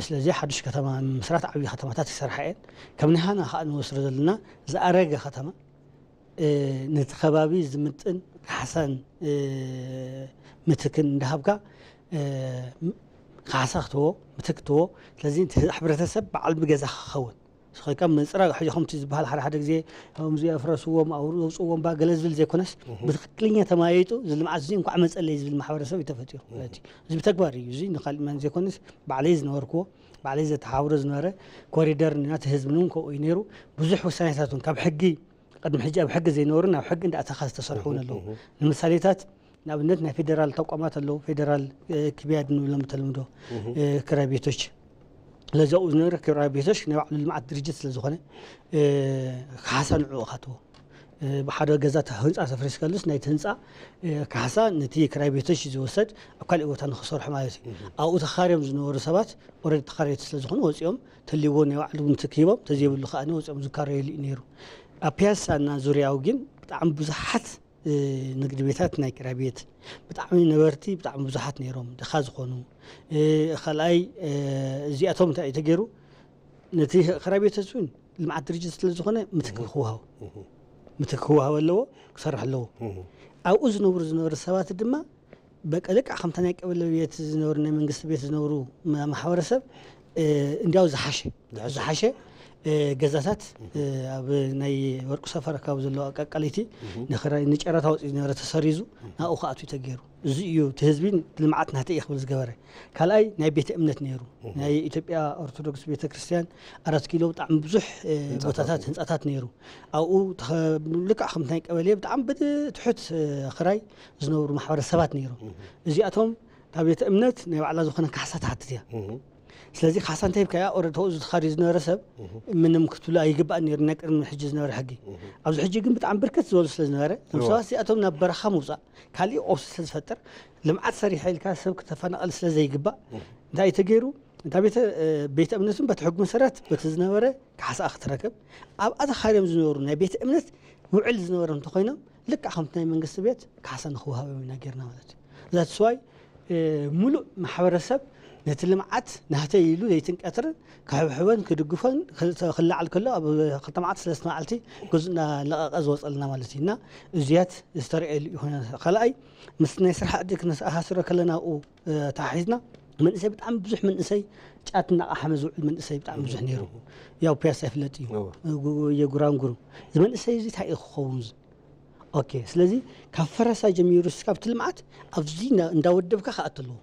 ስለዚ ሓዱሽ ከተማ ምስራት ዓብዪ ከተማታት ይሰርሓ እየን። ከም ንሃና ከዓ ንወስዶ ዘለና ዝኣረገ ከተማ ነቲ ከባቢ ዝምጥን ካሕሳን ምትክን እንዳሃብካ ካሕሳ ክትቦ ምትክ ክትቦ። ስለዚ እቲ ሕብረተሰብ በዓል ብገዛ ክኸውን ስኸካ ምፅራግ ሕጂ ከምቲ ዝበሃል ሓደ ሓደ ግዜ ከምዚ ኣፍረስዎም ኣውፅዎም ባ ገለ ዝብል ዘይኮነስ ብትክክለኛ ተማይጡ እዚ ልምዓት እዚ እንኳዕ መፀለይ ዝብል ማሕበረሰብ እዩ ተፈጢሩ ማለት እዩ። እዚ ብተግባር እዩ። እዚ ንካሊእ መን ዘይኮነስ ባዕለይ ዝነበርክዎ ባዕለይ ዘተሓብሮ ዝነበረ ኮሪደር ናቲ ህዝብን እውን ከምኡ እዩ ነይሩ። ብዙሕ ውሳኔታት እውን ካብ ሕጊ ቅድሚ ሕጂ ኣብ ሕጊ ዘይነበሩ ናብ ሕጊ እንዳኣተኻ ዝተሰርሑ እውን ኣለዉ። ንምሳሌታት ንኣብነት ናይ ፌደራል ተቋማት ኣለዉ። ፌደራል ክብያድ ንብሎም ብተለምዶ ክራይ ቤቶች ለዚ ኣብኡ ዝነበረ ክራይ ቤቶች ናይ ባዕሉ ልምዓት ድርጅት ስለ ዝኾነ ካሕሳ ንዕኡ ካትዎ ብሓደ ገዛ ህንፃ ተፍሪስ ከሉስ ናይቲ ህንፃ ካሕሳ ነቲ ክራይ ቤቶች ዝወሰድ ኣብ ካሊእ ቦታ ንክሰርሑ ማለት እዩ። ኣብኡ ተኻርዮም ዝነበሩ ሰባት ኦረዲ ተኻረይቲ ስለ ዝኾኑ ወፂኦም ተልይዎ ናይ ባዕሉ ምትክ ሂቦም ተዘይብሉ ከዓ ወፂኦም ዝካረየሉ እዩ ነይሩ። ኣብ ፒያሳ እና ዙርያው ግን ብጣዕሚ ብዙሓት ንግዲ ቤታት ናይ ክራይ ቤት ብጣዕሚ ነበርቲ ብጣዕሚ ብዙሓት ነይሮም ድኻ ዝኾኑ። ካልኣይ እዚኣቶም እንታይ እዩ ተገይሩ? ነቲ ክራይ ቤቶች እውን ልምዓት ድርጅት ስለ ዝኾነ ምትክ ክወሃቦ ምትክ ክወሃቦ ኣለዎ፣ ክሰርሕ ኣለዎ። ኣብኡ ዝነብሩ ዝነበሩ ሰባት ድማ በቃ ልክዕ ከምታ ናይ ቀበሌ ቤት ዝነብሩ ናይ መንግስቲ ቤት ዝነብሩ ማሕበረሰብ እንዲያው ዝሓሸ ዝሓሸ ገዛታት ኣብ ናይ ወርቁ ሰፈር ካብ ዘሎ ቀቀሊቲ ንክራይ ንጨረታ ወፂኡ ዝነበረ ተሰሪዙ ናብኡ ክኣቱ ተገይሩ። እዚ እዩ እቲ ህዝቢ ልምዓት ናተይ ክብል ዝገበረ። ካልኣይ ናይ ቤተ እምነት ነይሩ። ናይ ኢትዮጵያ ኦርቶዶክስ ቤተክርስትያን ኣራት ኪሎ ብጣዕሚ ብዙሕ ቦታታት ህንፃታት ነይሩ። ኣብኡ ልክዕ ከምቲ ናይ ቀበሌ ብጣዕሚ ብትሑት ክራይ ዝነብሩ ማሕበረሰባት ነይሮም። እዚኣቶም እታ ቤተ እምነት ናይ ባዕላ ዝኾነ ካሕሳ ትሓትት እያ። ስለዚ ካሕሳ እንታይ ሂብካያ ኦረድ ተኡ ዝተኻሪ ዝነበረ ሰብ ምንም ክትብሉ ኣይግባእ ነይሩ ናይ ቅድሚ ሕጂ ዝነበረ ሕጊ። ኣብዚ ሕጂ ግን ብጣዕሚ ብርከት ዝበሉ ስለ ዝነበረ እዞም ሰባት እዚኣቶም ናብ በረኻ ምውፃእ ካሊእ ቀውሲ ስለ ዝፈጥር ልምዓት ሰሪሐ ኢልካ ሰብ ክተፈናቐል ስለ ዘይግባእ እንታይ ተገይሩ? እንታ ቤተ ቤተ እምነቱን በቲ ሕጉ መሰረት በቲ ዝነበረ ካሕሳኣ ክትረክብ፣ ኣብኣ ተኻርዮም ዝነበሩ ናይ ቤተ እምነት ውዕል ዝነበረ እንተኾይኖም፣ ልክዕ ከምቲ ናይ መንግስቲ ቤት ካሕሳ ንክወሃቦም ኢና ጌርና ማለት እዩ። ዛትስዋይ ሙሉእ ማሕበረሰብ ነቲ ልምዓት ናህተይ ኢሉ ለይትን ቀትርን ክሕብሕቦን ክድግፎን ክልዓል ከሎ፣ ኣብ ክልተ መዓልቲ ሰለስተ መዓልቲ ገዙ እናለቐቐ ዝወፀልና ማለት እዩ። እና እዚያት ዝተረእየሉ ይኾነ። ካልኣይ ምስ ናይ ስራሕ ዕድል ክነተኣሳስሮ ከለና ኣብኡ ተሓሒዝና መንእሰይ ብጣዕሚ ብዙሕ መንእሰይ ጫት እናቐሓመ ዝውዕል መንእሰይ ብጣዕሚ ብዙሕ ነይሩ። ያው ፒያሳ ይፍለጥ እዩ። የጉራንጉሩ እዚ መንእሰይ እዚ እንታይ እዩ ክኸውን? ኦኬ፣ ስለዚ ካብ ፈረሳ ጀሚሩ እስካብቲ ልምዓት ኣብዚ እንዳወደብካ ክኣተለዎ።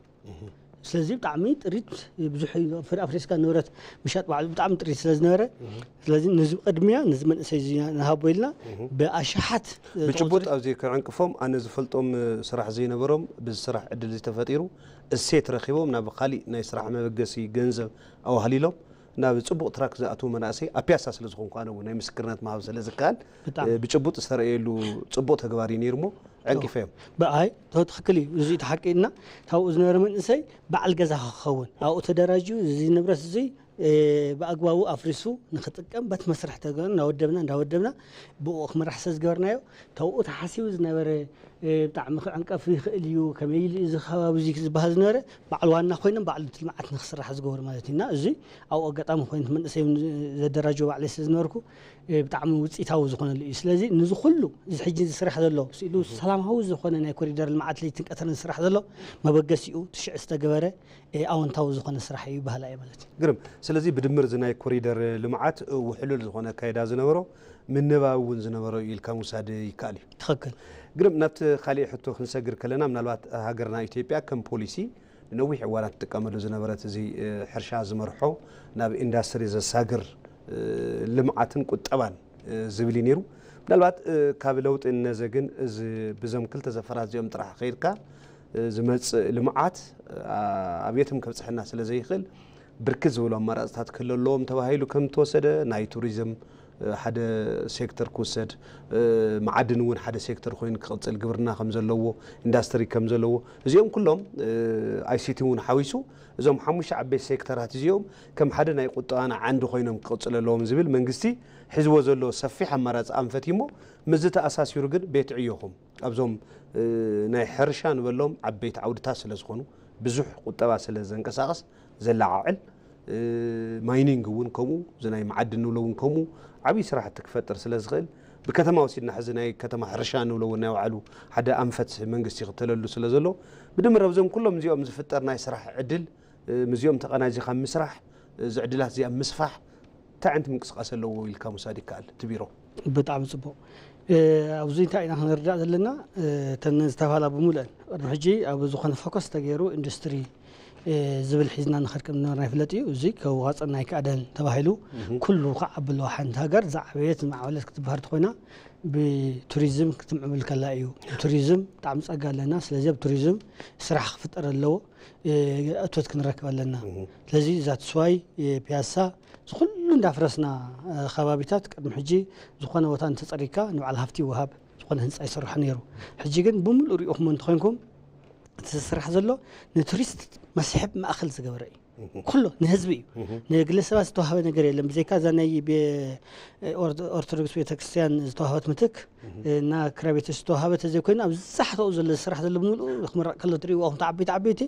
ስለዚ ብጣዕሚ ጥሪት ብዙሕ ፍሪ ኣፍሪስካ ንብረት ምሻጥ ባዕሉ ብጣዕሚ ጥሪት ስለ ዝነበረ፣ ስለዚ ነዚ ቅድሚያ ነዚ መንእሰይ እዚ ንሃቦ ኢልና ብኣሽሓት ብጭቡጥ ኣብዚ ክዕንቅፎም ኣነ ዝፈልጦም ስራሕ ዘይነበሮም ብዚ ስራሕ ዕድል ዝተፈጢሩ እሴት ረኪቦም ናብ ካሊእ ናይ ስራሕ መበገሲ ገንዘብ ኣዋህሊሎም ናብ ፅቡቕ ትራክ ዝኣትዉ መናእሰይ ኣብ ፒያሳ ስለ ዝኾንኩ ኣነ እውን ናይ ምስክርነት ምሃብ ስለ ዝከኣል ብጭቡጥ ዝተረእየሉ ፅቡቕ ተግባር እዩ ነይሩ እሞ ዕንቂፈዮም። ብኣይ ትክክል እዩ። እዚ እቲ ሓቂ እና ካብኡ ዝነበረ መንእሰይ በዓል ገዛ ክኸውን ኣብኡ ተደራጅዩ እዚ ንብረት እዚ ብኣግባቡ ኣፍሪሱ ንክጥቀም በት መስርሕ ተገሩ እናወደብና እንዳወደብና ብኡ ክምራሕ ስለ ዝገበርናዮ ተብኡ ተሓሲቡ ዝነበረ ብጣዕሚ ክዕንቀፍ ይኽእል እዩ፣ ከመይ ኢሉ እዚ ከባቢ እዚ ዝበሃል ዝነበረ ባዕሉ ዋና ኮይኖም ባዕሉ እቲ ልምዓት ንክስራሕ ዝገበሩ ማለት እዩ። እና እዚ ኣብኡ ኣጋጣሚ ኮይኑ መንእሰይ እውን ዘደራጀው ባዕለይ ስለ ዝነበርኩ ብጣዕሚ ውፅኢታዊ ዝኾነሉ እዩ። ስለዚ ንዚ ኩሉ እዚ ሕጂ እዚ ስራሕ ዘሎ ስኢሉ ሰላማዊ ዝኾነ ናይ ኮሪደር ልምዓት ለይትን ቀትርን ዝስራሕ ዘሎ መበገሲኡ ትሽዕ ዝተገበረ ኣወንታዊ ዝኾነ ስራሕ እዩ ይበሃል እየ ማለት እዩ። ግርም። ስለዚ ብድምር እዚ ናይ ኮሪደር ልምዓት ውሕሉል ዝኾነ ኣካይዳ ዝነበሮ ምንባብ እውን ዝነበሮ እዩ ኢልካ ምውሳድ ይከኣል እዩ። ትኽክል። ግርም። ናብቲ ካሊእ ሕቶ ክንሰግር ከለና ምናልባት ሃገርና ኢትዮጵያ ከም ፖሊሲ ንነዊሕ እዋናት ትጥቀመሉ ዝነበረት እዚ ሕርሻ ዝመርሖ ናብ ኢንዳስትሪ ዘሳግር ልምዓትን ቁጠባን ዝብል እዩ ነይሩ። ምናልባት ካብ ለውጢ እነዘ ግን እዚ ብዞም ክልተ ዘፈራት እዚኦም ጥራሕ ከይድካ ዝመፅእ ልምዓት ኣብየትም ከብፅሐና ስለ ዘይኽእል ብርክት ዝበሉ ኣማራፅታት ክህሉ ኣለዎም ተባሂሉ ከም ተወሰደ ናይ ቱሪዝም ሓደ ሴክተር ክውሰድ፣ መዓድን እውን ሓደ ሴክተር ኮይኑ ክቕፅል፣ ግብርና ከም ዘለዎ፣ ኢንዳስትሪ ከም ዘለዎ፣ እዚኦም ኩሎም ኣይሲቲ እውን ሓዊሱ እዞም ሓሙሽተ ዓበይቲ ሴክተራት እዚኦም ከም ሓደ ናይ ቁጠባና ዓንዲ ኮይኖም ክቕፅሉ ኣለዎም ዝብል መንግስቲ ሒዝዎ ዘሎ ሰፊሕ ኣማራፂ ኣንፈት እሞ ምስዚ ተኣሳሲሩ ግን ቤት ዕዮኹም ኣብዞም ናይ ሕርሻ ንበሎም ዓበይቲ ዓውድታት ስለ ዝኾኑ ብዙሕ ቁጠባ ስለ ዘንቀሳቕስ ዘለዓዕል ማይኒንግ እውን ከምኡ እዚ ናይ መዓድን ንብሎ እውን ከምኡ ዓብዪ ስራሕቲ ክፈጥር ስለ ዝኽእል ብከተማ ወሲድና ሕዚ ናይ ከተማ ሕርሻ ንብሎ እውን ናይ ባዕሉ ሓደ ኣንፈት መንግስቲ ይኽተለሉ ስለ ዘሎ ብድምር ኣብዞም ኩሎም እዚኦም ዝፍጠር ናይ ስራሕ ዕድል ምስዚኦም ተቐናጂኻ ምስራሕ እዚ ዕድላት እዚኣ ምስፋሕ እንታይ ዓይነት ምንቅስቃስ ኣለዎ ኢልካ ምውሳድ ይከኣል እቲ ቢሮ? ብጣዕሚ ፅቡቕ። ኣብዚ እንታይ ኢና ክንርዳእ ዘለና እተን ዝተባህላ ብምሉአን ቅድሚ ሕጂ ኣብ ዝኾነ ፎከስ ተገይሩ ኢንዱስትሪ ዝብል ሒዝና ንኸድ ከም ዝነበርና ይፍለጥ እዩ። እዚ ከዋፅና ኣይከኣለን ተባሂሉ ኩሉ ክዓቢ ኣለዎ። ሓንቲ ሃገር ዝዓበየት ዝማዕበለት ክትበሃል ተኮይና ብቱሪዝም ክትምዕብል ከላ እዩ። ብቱሪዝም ብጣዕሚ ፀጋ ኣለና። ስለዚ ኣብ ቱሪዝም ስራሕ ክፍጠር ኣለዎ። እቶት ክንረክብ ኣለና። ስለዚ እዛ ትስዋይ ፒያሳ ዝኩሉ እንዳፍረስና ከባቢታት ቅድሚ ሕጂ ዝኾነ ቦታ እንተፀሪካ ንባዕል ሃፍቲ ይወሃብ ዝኾነ ህንፃ ይስራሕ ነይሩ። ሕጂ ግን ብምሉእ ሪኢኹሞ እንተኾይንኩም እቲ ዝስራሕ ዘሎ ንቱሪስት መስሕብ ማእኸል ዝገበረ እዩ። ኩሎ ንህዝቢ እዩ። ንግለሰባት ዝተዋህበ ነገር የለን። ብዘይካ እዛ ናይ ኦርቶዶክስ ቤተክርስትያን ዝተዋህበት ምትክ እና ክራይ ቤት ዝተዋህበ ተዘይኮይኑ ኣብዚ ዛሕተኡ ዘሎ ዝስራሕ ዘሎ ብምሉእ ክምረቕ ከሎ ትሪእዎ ኣኹም ዓበይቲ ዓበይቲ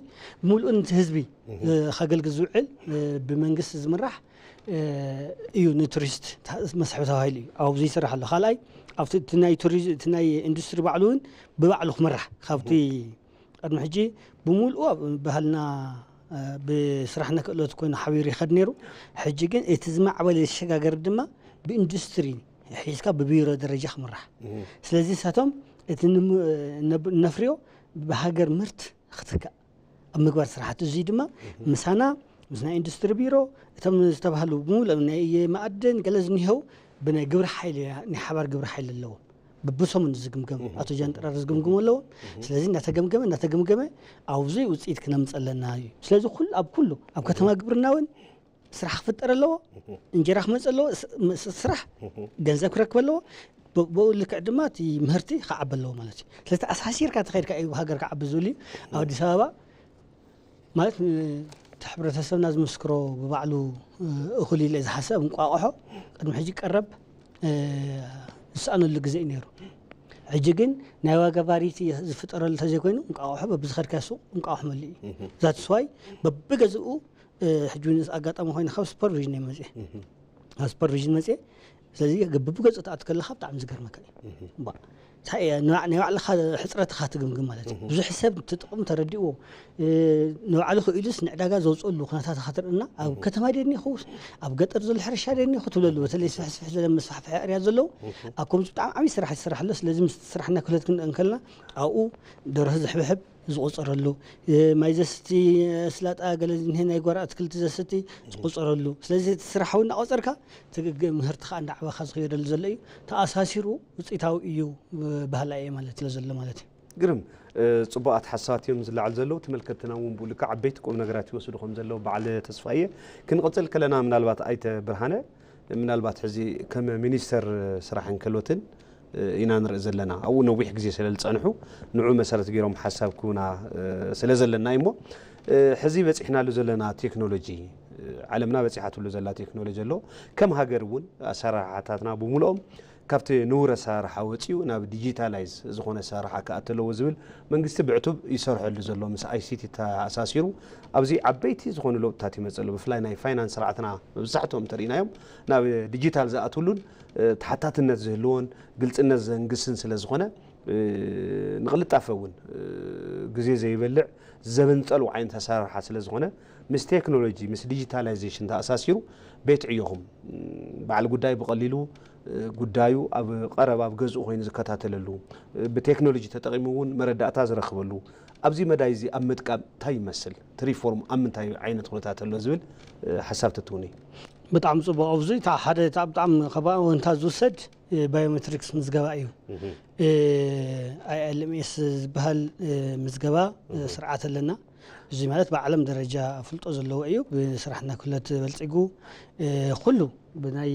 ብምሉእ ነቲ ህዝቢ ከገልግል ዝውዕል ብመንግስቲ ዝምራሕ እዩ ንቱሪስት መስሕብ ተባሂሉ እዩ ኣብዚ ይስራሕ ኣሎ። ካልኣይ ኣብቲ ናይ ቱሪዝም እቲ ናይ ኢንዱስትሪ ባዕሉ እውን ብባዕሉ ክምራሕ ካብቲ ቅድሚ ሕጂ ብምሉኡ ኣብ ባህልና ብስራሕና ክእለት ኮይኑ ሓቢሩ ይኸድ ነይሩ። ሕጂ ግን እቲ ዝማዕበለ ዝሸጋገር ድማ ብኢንዱስትሪ ሒዝካ ብቢሮ ደረጃ ክምራሕ። ስለዚ ንሳቶም እቲ ነፍርዮ ብሃገር ምህርት ክትካእ ኣብ ምግባር ስራሕቲ። እዙይ ድማ ምሳና ምስ ናይ ኢንዱስትሪ ቢሮ እቶም ዝተባህሉ ብምሉኦም ናይ መኣድን ገለ ዝኒሀው ብናይ ግብሪ ሓይሊ ናይ ሓባር ግብሪ ሓይሊ ኣለዎም። ብብሰሙን ዝግምገም ኣቶ ጃንጥራር ዝግምግሙ ኣለዎም። ስለዚ እናተገምገመ እናተገምገመ ኣብዚ ውፅኢት ክነምፀ ኣለና እዩ። ስለዚ ኩሉ ኣብ ኩሉ ኣብ ከተማ ግብርና እውን ስራሕ ክፍጠር ኣለዎ፣ እንጀራ ክመፀ ኣለዎ፣ ስራሕ ገንዘብ ክረክብ ኣለዎ፣ ብኡ ልክዕ ድማ እቲ ምህርቲ ክዓቢ ኣለዎ ማለት እዩ። ስለዚ ተኣሳሲርካ ተኸድካ እዩ ሃገር ክዓቢ ዝብል እዩ። ኣብ ኣዲስ ኣበባ ማለት እቲ እቲ ሕብረተሰብና ዝምስክሮ ብባዕሉ እኹል ኢለ ዝሓሰብ እንቋቑሖ ቅድሚ ሕጂ ቀረብ ዝሰኣነሉ ግዜ እዩ ነይሩ። ሕጂ ግን ናይ ዋጋ ቫሪቲ ዝፍጠረሉ እንተዘይኮይኑ እንቋቑሖ በብዝኸድካዮ ሱቕ እንቋቑሖ መሊኡ እዩ። ዛትስ ዋይ በብገዝኡ ሕጂ እውን ኣጋጣሚ ኮይኑ ካብ ሱፐርቪዥን እየ መፅየ። ካብ ሱፐርቪዥን መፅየ። ስለዚ በብገዝኡ ትኣቱ ከለኻ ብጣዕሚ ዝገርመካ እዩ። ናይ ባዕልኻ ሕፅረትኻ ትግምግም ማለት እዩ። ብዙሕ ሰብ ትጥቕም ተረዲእዎ ንባዕሉ ክኢሉስ ንዕዳጋ ዘውፅእሉ ኩነታት ካ ትርእና ኣብ ከተማ ደኒ ይኸውስ ኣብ ገጠር ዘሎ ሕርሻ ደኒ ይኹ ትብለሉ በተለይ ስፍሕስፍሕ ዘለ መስፋሕፍሒ ዕርያ ዘለዉ ኣብ ከምዚ ብጣዕሚ ዓብዪ ስራሕ ይስራሕ ኣሎ። ስለዚ ምስ ስራሕና ክህለት ክንርኢ እንከለና ኣብኡ ደርሆ ዝሕብሕብ ዝቆፀረሉ ማይ ዘስቲ ስላጣ ገለ ዝንሄ ናይ ጓሮ ኣትክልቲ ዘስቲ ዝቆፀረሉ ስለዚ እቲ ስራሕ እውን እናቆፀርካ ትግግእ ምህርትኻ እንዳዓበኻ ዝኸየደሉ ዘሎ እዩ። ተኣሳሲሩ ውፅኢታዊ እዩ ባህላ እየ ማለት ስለ ዘሎ ማለት እዩ። ግርም ፅቡቃት ሓሳባት እዮም ዝለዓል ዘለዉ ተመልከትና እውን ብኡ ልክዕ ዓበይቲ ቁም ነገራት ይወስዱ ከም ዘለዉ በዓል ተስፋ እየ። ክንቕፅል ከለና ምናልባት ኣይተ ብርሃነ ምናልባት ሕዚ ከም ሚኒስተር ስራሕን ክእሎትን ኢና ንርኢ ዘለና ኣብኡ ነዊሕ ግዜ ስለ ዝፀንሑ ንዑ መሰረት ገይሮም ሓሳብ ክህቡና ስለ ዘለና እዩ እሞ ሕዚ በፂሕናሉ ዘለና ቴክኖሎጂ ዓለምና በፂሓትሉ ዘላ ቴክኖሎጂ ኣሎ ከም ሃገር እውን ኣሰራርሓታትና ብምልኦም ካብቲ ንቡር ኣሰራርሓ ወፂኡ ናብ ዲጂታላይዝ ዝኾነ ኣሰራርሓ ክኣቱ ኣለዎ ዝብል መንግስቲ ብዕቱብ ይሰርሐሉ ዘሎ ምስ ኣይሲቲ ተኣሳሲሩ ኣብዚ ዓበይቲ ዝኾኑ ለውጥታት ይመፅእ ኣሎ ብፍላይ ናይ ፋይናንስ ስርዓትና መብዛሕትኦም እንተርኢናዮም ናብ ዲጂታል ዝኣትውሉን ተሓታትነት ዝህልዎን ግልፅነት ዘንግስን ስለ ዝኾነ ንቕልጣፈ እውን ግዜ ዘይበልዕ ዘበን ፀልው ዓይነት ኣሰራርሓ ስለ ዝኾነ ምስ ቴክኖሎጂ ምስ ዲጂታላይዜሽን ተኣሳሲሩ ቤት ዕዮኹም በዓል ጉዳይ ብቐሊሉ ጉዳዩ ኣብ ቀረብ ኣብ ገዝኡ ኮይኑ ዝከታተለሉ ብቴክኖሎጂ ተጠቒሙ እውን መረዳእታ ዝረኽበሉ ኣብዚ መዳይ እዚ ኣብ ምጥቃም እንታይ ይመስል እቲ ሪፎርም ኣብ ምንታይ ዓይነት ኩነታት ኣሎ ዝብል ሓሳብ ተትውኒ። ብጣዕሚ ፅቡቅ ኣብዚ እታ ሓደ እታ ብጣዕሚ ካብ ኣወንታ ዝውሰድ ባዮሜትሪክስ ምዝገባ እዩ። ኣይኤልኤምኤስ ዝበሃል ምዝገባ ስርዓት ኣለና። እዚ ማለት ብዓለም ደረጃ ፍልጦ ዘለዎ እዩ። ብስራሕና ክለት በልፂጉ ኩሉ ብናይ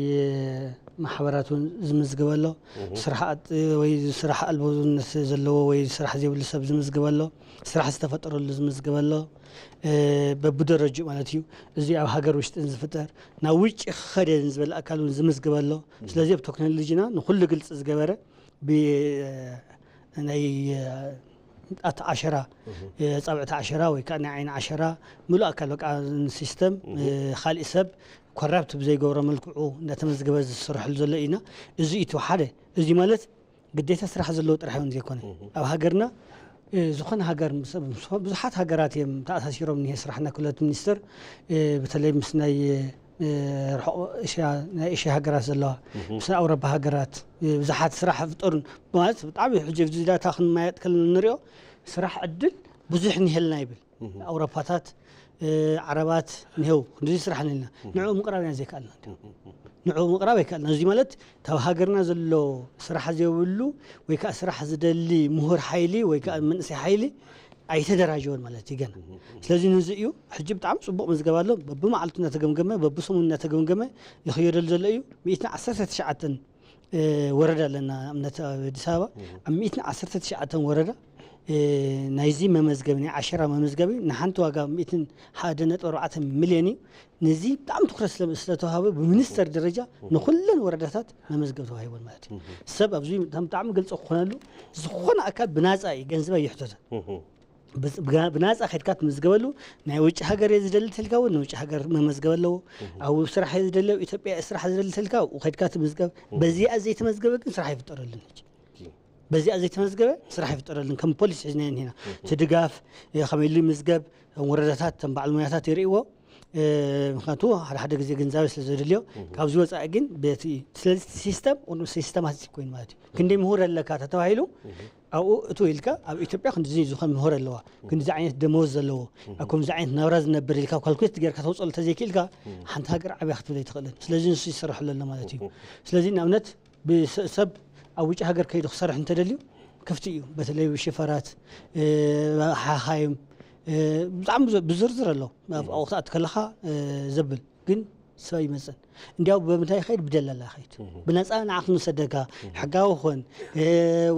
ማሕበራት እውን ዝምዝግበ ኣሎ። ስራሕ ኣጥ ወይ ስራሕ ኣልቦነት ዘለዎ ወይ ስራሕ ዘይብሉ ሰብ ዝምዝግበ ኣሎ። ስራሕ ዝተፈጠረሉ ዝምዝግበ ኣሎ። በብደረጅኡ ማለት እዩ። እዚ ኣብ ሃገር ውሽጥን ዝፍጠር ናብ ውጭ ክኸደ ንዝበለ ኣካል እውን ዝምዝግበ ኣሎ። ስለዚ ኣብ ቴክኖሎጂና ንኩሉ ግልፂ ዝገበረ ናይ ኣቲ ዓሸራ ፃብዕቲ ዓሸራ ወይ ከዓ ናይ ዓይኒ ዓሸራ ምሉእ ኣካል በቃ ሲስተም ካሊእ ሰብ ኮራፕት ብዘይገብሮ መልክዑ እንዳተመዝገበ ዝስርሐሉ ዘሎ ኢና። እዚ እቲ ሓደ እዚ ማለት ግዴታ ስራሕ ዘለዎ ጥራሕ እውን ዘይኮነ ኣብ ሃገርና ዝኾነ ሃገር ብዙሓት ሃገራት እዮም ተኣሳሲሮም እኒሄ ስራሕና ክለት ሚኒስተር በተለይ ምስ ናይ ርሑቕ ናይ ኤሽያ ሃገራት ዘለዋ ምስ ኣውሮፓ ሃገራት ብዙሓት ስራሕ ፍጠሩን ማለት ብጣዕሚ ሕጂ እዚ ዳታ ክንመያጥ ከለና ንሪኦ ስራሕ ዕድል ብዙሕ ኒሄልና ይብል ኣውሮፓታት ዓረባት ኒሄው ክንዚ ስራሕ ኒልና ንዕኡ ምቕራብ ኢና ዘይከኣልና ንዕኡ ምቕራብ ኣይከኣልና እዚ ማለት ካብ ሃገርና ዘሎ ስራሕ ዘይብሉ ወይ ከዓ ስራሕ ዝደሊ ምሁር ሓይሊ ወይ ከዓ መንእሰይ ሓይሊ ኣይተደራጀወን ማለት እዩ ገና ስለዚ ነዚ እዩ ሕጂ ብጣዕሚ ፅቡቅ ምዝገባ ኣሎ በብመዓልቱ እናተገምገመ በብሰሙን እናተገምገመ ይኽየደሉ ዘሎ እዩ ሚእትን ዓሰርተ ትሽዓተን ወረዳ ኣለና ኣብነት ኣብ ኣዲስ ኣበባ ኣብ ሚእትን ዓሰርተ ትሽዓተን ወረዳ ናይዚ መመዝገቢ ናይ ዓሸራ መመዝገቢ ንሓንቲ ዋጋ ሚእትን ሓደ ነጥቢ ኣርባዕተ ሚልዮን እዩ ነዚ ብጣዕሚ ትኩረት ስለተዋሃበ ብሚኒስተር ደረጃ ንኩለን ወረዳታት መመዝገብ ተዋሂቦን ማለት እዩ ሰብ ኣብዚ ብጣዕሚ ግልፂ ክኾነሉ ዝኾነ ኣካል ብናፃ እዩ ገንዘብ ኣይሕተተ ብናፃ ከድካ ትምዝገበሉ ናይ ውጭ ሃገር እየ ዝደሊ ተልካ እውን ንውጭ ሃገር መመዝገብ ኣለዎ ኣብ ስራሕ እየ ዝደሊ ኣብ ኢትዮጵያ እየ ስራሕ ዝደሊ ተልካ ኣብኡ ከድካ ትምዝገብ በዚኣ ዘይተመዝገበ ግን ስራሕ ይፍጠረሉን ሕጂ በዚኣ ዘይተመዝገበ ስራሕ ይፍጠረሉን ከም ፖሊስ ሒዝናዮ እኒና እቲ ድጋፍ ከመይሉ ይምዝገብ ወረዳታት ተን በዓል ሙያታት ይርእይዎ ምክንያቱ ሓደ ሓደ ግዜ ግንዛቤ ስለ ዘድልዮ ካብዚ ወፃኢ ግን ቤት እዩ ስለዚ ሲስተም ሲስተማቲክ ኮይኑ ማለት እዩ ክንደይ ምሁር ኣለካ ተተባሂሉ ኣብኡ እቱ ኢልካ ኣብ ኢትዮጵያ ክንዚ ዝኾን ምሁር ኣለዋ ክንዚ ዓይነት ደመወዝ ዘለዎ ኣብ ከምዚ ዓይነት ናብራ ዝነብር ኢልካ ካልኩሌት ጌርካ ተውፅኦ ተዘይክኢልካ ሓንቲ ሃገር ዓብያ ክትብል ኣይትኽእልን ስለዚ ንሱ ይሰርሕ ኣሎ ማለት እዩ ስለዚ ንኣብነት ሰብ ኣብ ውጭ ሃገር ከይዱ ክሰርሕ እንተደልዩ ክፍቲ እዩ በተለይ ሽፈራት ሓኻይም ብጣዕሚ ብዝርዝር ኣሎ ኣብ ክትኣት ከለኻ ዘብል ግን ሰብ ይመፅን እንዲያው ብምንታይ ይኸይድ ብደላላ ይኸይድ ብነፃ ንዓ ክንሰደካ ሕጋዊ ኾን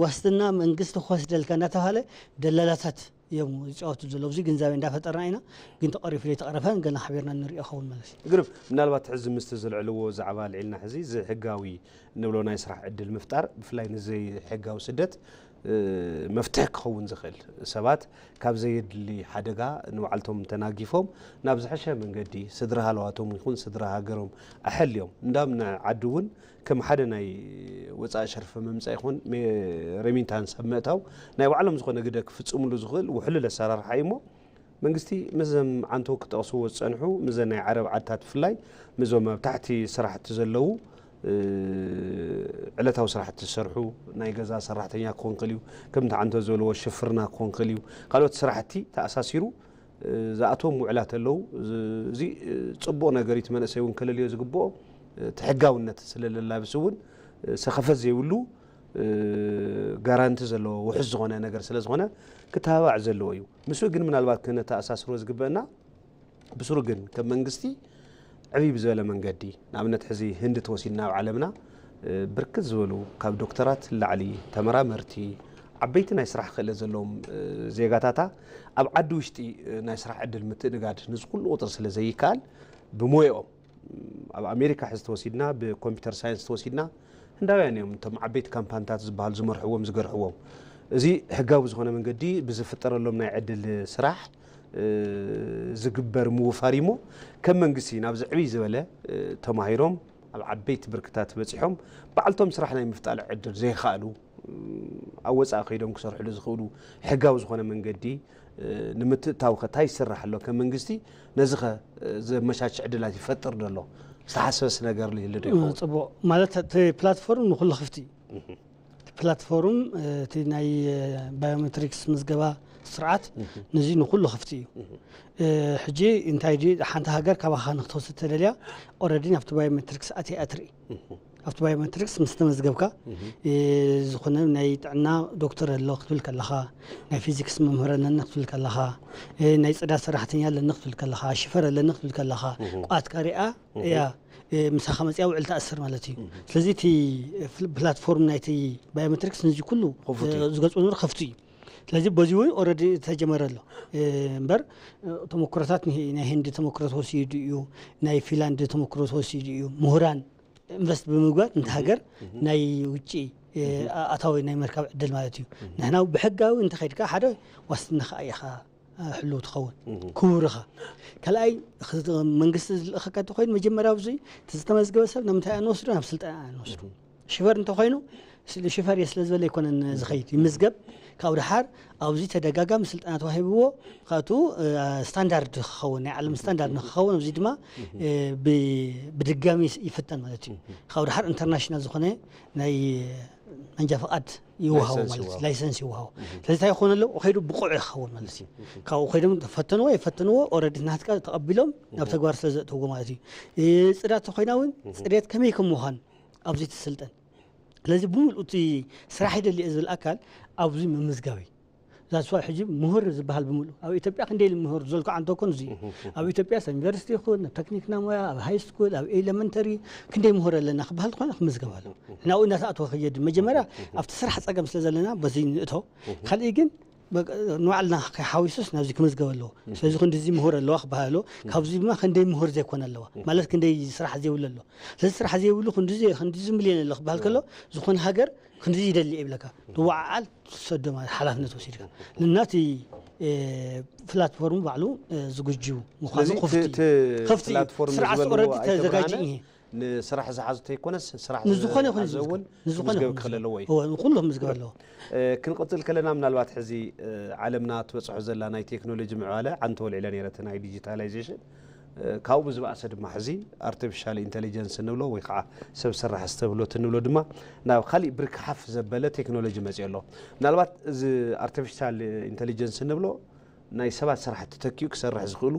ዋስትና መንግስቲ ክወስደልካ እናተባሃለ ደላላታት እዮም ዝፃወቱ ዘለዉ። እዚ ግንዛቤ እንዳፈጠርና ኢና፣ ግን ተቐሪፉ ዘይተቐረፈ ገና ሓቢርና ንሪኦ ኸውን ማለት እዩ። ግርም። ምናልባት ሕዚ ምስቲ ዘልዕልዎ ዛዕባ ልዒልና ሕዚ እዚ ሕጋዊ እንብሎ ናይ ስራሕ ዕድል ምፍጣር ብፍላይ ንዘይሕጋዊ ስደት መፍትሒ ክኸውን ዝኽእል፣ ሰባት ካብ ዘየድሊ ሓደጋ ንባዕልቶም ተናጊፎም ናብ ዝሐሸ መንገዲ ስድራ ሃለዋቶም ይኹን ስድራ ሃገሮም ኣሐልዮም እንዳም ንዓዲ እውን ከም ሓደ ናይ ወፃኢ ሸርፊ ምምፃእ ይኹን ሬሚንታንስ ኣብ ምእታው ናይ ባዕሎም ዝኾነ ግደ ክፍፅምሉ ዝኽእል ውሕሉል ኣሰራርሓ እዩ እሞ መንግስቲ ምስዞም ዓንቶ ክጠቕስዎ ዝፀንሑ ምስዘን ናይ ዓረብ ዓድታት ብፍላይ ምስዞም ኣብ ታሕቲ ስራሕቲ ዘለዉ ዕለታዊ ስራሕቲ ዝሰርሑ ናይ ገዛ ሰራሕተኛ ክኾን ክእል እዩ። ከምቲ ዓንቶ ዝበልዎ ሽፍርና ክኾን ክእል እዩ። ካልኦት ስራሕቲ ተኣሳሲሩ ዝኣትዎም ውዕላት ኣለዉ። እዚ ፅቡቕ ነገር እዩ። እቲ መንእሰይ እውን ከለልዮ ዝግብኦ እቲ ሕጋውነት ስለ ለላብስ እውን ሰኸፈት ዘይብሉ ጋራንቲ ዘለዎ ውሕስ ዝኾነ ነገር ስለ ዝኾነ ክተባባዕ ዘለዎ እዩ። ምስኡ ግን ምናልባት ክነተኣሳስሮ ዝግበአና ብስሩ ግን ከም መንግስቲ ዕብይ ብዝበለ መንገዲ ንኣብነት ሕዚ ህንዲ ተወሲድና ኣብ ዓለምና ብርክት ዝበሉ ካብ ዶክተራት ላዕሊ ተመራመርቲ ዓበይቲ ናይ ስራሕ ክእለት ዘለዎም ዜጋታታ ኣብ ዓዲ ውሽጢ ናይ ስራሕ ዕድል ምትእንጋድ ንዚ ኩሉ ቁፅሪ ስለ ዘይከኣል ብሞየኦም ኣብ ኣሜሪካ ሕዚ ተወሲድና ብኮምፒተር ሳይንስ ተወሲድና ህንዳውያን እዮም እቶም ዓበይቲ ካምፓኒታት ዝበሃሉ ዝመርሕዎም ዝገርሕዎም። እዚ ሕጋዊ ዝኾነ መንገዲ ብዝፍጠረሎም ናይ ዕድል ስራሕ ዝግበር ምውፋር እሞ ከም መንግስቲ ናብዚ ዕብይ ዝበለ ተማሂሮም ኣብ ዓበይቲ ብርክታት በፂሖም ባዕልቶም ስራሕ ናይ ምፍጣር ዕድል ዘይኸኣሉ ኣብ ወፃኢ ከይዶም ክሰርሕሉ ዝኽእሉ ሕጋዊ ዝኾነ መንገዲ ንምትእታው ከ እንታይ ይስራሕ ኣሎ ከም መንግስቲ ነዚ ኸ ዘመቻች ዕድላት ይፈጥር ዶ ኣሎ ዝተሓሰበስ ነገር ይህሉ ዶ ይኸውን? ፅቡቕ ማለት እቲ ፕላትፎርም ንኩሉ ክፍቲ እዩ። እቲ ፕላትፎርም እቲ ናይ ባዮሜትሪክስ ምዝገባ ስርዓት ነዚ ንኩሉ ክፍቲ እዩ። ሕጂ እንታይ ድዩ ሓንቲ ሃገር ካባኻ ንክትወስድ ተደልያ ኦረዲ ናብቲ ባዮሜትሪክስ ኣትያ እያ ትርኢ። ኣብቲ ባዮሜትሪክስ ምስ ተመዝገብካ ዝኾነ ናይ ጥዕና ዶክተር ኣሎ ክትብል ከለኻ ናይ ፊዚክስ መምህር ኣለኒ ክትብል ከለኻ ናይ ፅዳት ሰራሕተኛ ኣለኒ ክትብል ከለኻ ሽፈር ኣለኒ ክትብል ከለኻ ቋትካ ሪኣ እያ ምሳኻ መፅያ ውዕል ትኣስር ማለት እዩ። ስለዚ እቲ ፕላትፎርም ናይቲ ባዮሜትሪክስ ነዚ ኩሉ ዝገልፁ ነበሩ ከፍቱ እዩ። ስለዚ በዚ እውን ኦረዲ ተጀመረ ኣሎ እምበር ተመክሮታት ናይ ህንዲ ተመክሮ ተወሲዱ እዩ። ናይ ፊንላንድ ተመክሮ ተወሲዱ እዩ። ምሁራን ኢንቨስት ብምግባር ነቲ ሃገር ናይ ውጭ ኣታዊ ናይ ምርካብ ዕድል ማለት እዩ። ንሕና ብሕጋዊ እንተኸድካ ሓደ ዋስትና ከዓ ኢኻ ሕልው ትኸውን ክቡር ኢኻ። ካልኣይ መንግስቲ ዝልእኸካ እንተኮይኑ መጀመርያ ኣብዚ ዝተመዝገበ ሰብ ንምንታይ ኣንወስዶ ናብ ስልጠና ኣንወስዶ ሽፈር እንተኮይኑ ሽፈር እየ ስለ ዝበለ ኣይኮነን ዝኸይድ ይምዝገብ ካብኡ ድሓር ኣብዚ ተደጋጋሚ ስልጠና ተዋሂብዎ ካብኡ ስታንዳርድ ክኸውን ናይ ዓለም ስታንዳርድ ንክኸውን ኣብዚ ድማ ብድጋሚ ይፍተን ማለት እዩ። ካብኡ ድሓር ኢንተርናሽናል ዝኾነ ናይ መንጃ ፍቓድ ይወሃቦ ማለት እዩ። ላይሰንስ ይወሃቦ። ስለዚ እንታይ ይኾን ኣለዎ? ከይዱ ብቑዕ ይኸውን ማለት እዩ። ካብኡ ከይዶም ፈተንዎ የፈተንዎ ኦረዲ ናትካ ተቐቢሎም ናብ ተግባር ስለ ዘእተውዎ ማለት እዩ። ጽዳት ተኮይና እውን ጽሬት ከመይ ከም ምዃን ኣብዚ ትስልጠን። ስለዚ ብምልኡ እቲ ስራሕ ይደሊ እየ ዝብል ኣካል ኣብዚ ምምዝጋብ እዩ። ዛስዋ ሕጂ ምሁር ዝበሃል ብምሉ ኣብ ኢትዮጵያ ክንደይ ምሁር ዘልኩ ዓንቶ ኮን እዚ ኣብ ኢትዮጵያ ዩኒቨርሲቲ ይኹን ኣብ ቴክኒክና ሞያ ኣብ ሃይ ስኩል ኣብ ኤሌመንተሪ ክንደይ ምሁር ኣለና ክበሃል ዝኾነ ክምዝገብ ኣሎ። ናብኡ እናተኣትወ ክየድ መጀመርያ ኣብቲ ስራሕ ፀገም ስለ ዘለና በዚ ንእቶ ካልእ ግን ንባዕልና ከይሓዊሱስ ናብዚ ክምዝገብ ኣለዎ። ስለዚ ክንዲዚ ምሁር ኣለዋ ክበሃል ኣለዎ። ካብዚ ድማ ክንደይ ምሁር ዘይኮነ ኣለዋ ማለት ክንደይ ስራሕ ዘይብሉ ኣሎ። ስለዚ ስራሕ ዘይብሉ ክንዲዚ ክንዲዚ ሚልዮን ኣሎ ክበሃል ከሎ ዝኾነ ሃገር ክንዲዚ ይደሊ ይብለካ ትወዓዓል ትሰዶ ማለት ሓላፍነት ወሲድካ ንናቲ ፕላትፎርም ባዕሉ ዝጉጅው ምዃኑ ስለዚ እቲ- ከፍቲ እቲ ከፍቲ ፕላትፎርም ስርዓት ዝበልዎ ኦረዲ ተዘጋጅ ኣይተብርሃነ? እዩ። ንስራሕ ዝሓዙ ተይኮነስ ስራሕ ንዝኾነ ይኹን ዝሓዘ እውን ንዝኾነ ክምዝገብ ይኹን ክኽእል ኣለዎ እዩ። እወ፣ ንኩሉ ክምዝገብ ኣለዎ። ክንቅፅል ከለና ምናልባት ሕዚ ዓለምና ትበፅሖ ዘላ ናይ ቴክኖሎጂ ምዕባለ ዓንቶ ወልዒለ ነይረ እቲ ናይ ዲጂታላይዜሽን ካብኡ ብዝበኣሰ ድማ ሕዚ ኣርቲፊሻል ኢንቴሊጀንስ እንብሎ ወይ ከዓ ሰብ ሰራሕ ኣስተብህሎት እንብሎ ድማ ናብ ካሊእ ብርኪ ሓፍ ዘበለ ቴክኖሎጂ መፅዮ ኣሎ። ምናልባት እዚ ኣርቲፊሻል ኢንቴሊጀንስ እንብሎ ናይ ሰባት ስራሕ ተተኪኡ ክሰርሕ ዝኽእሉ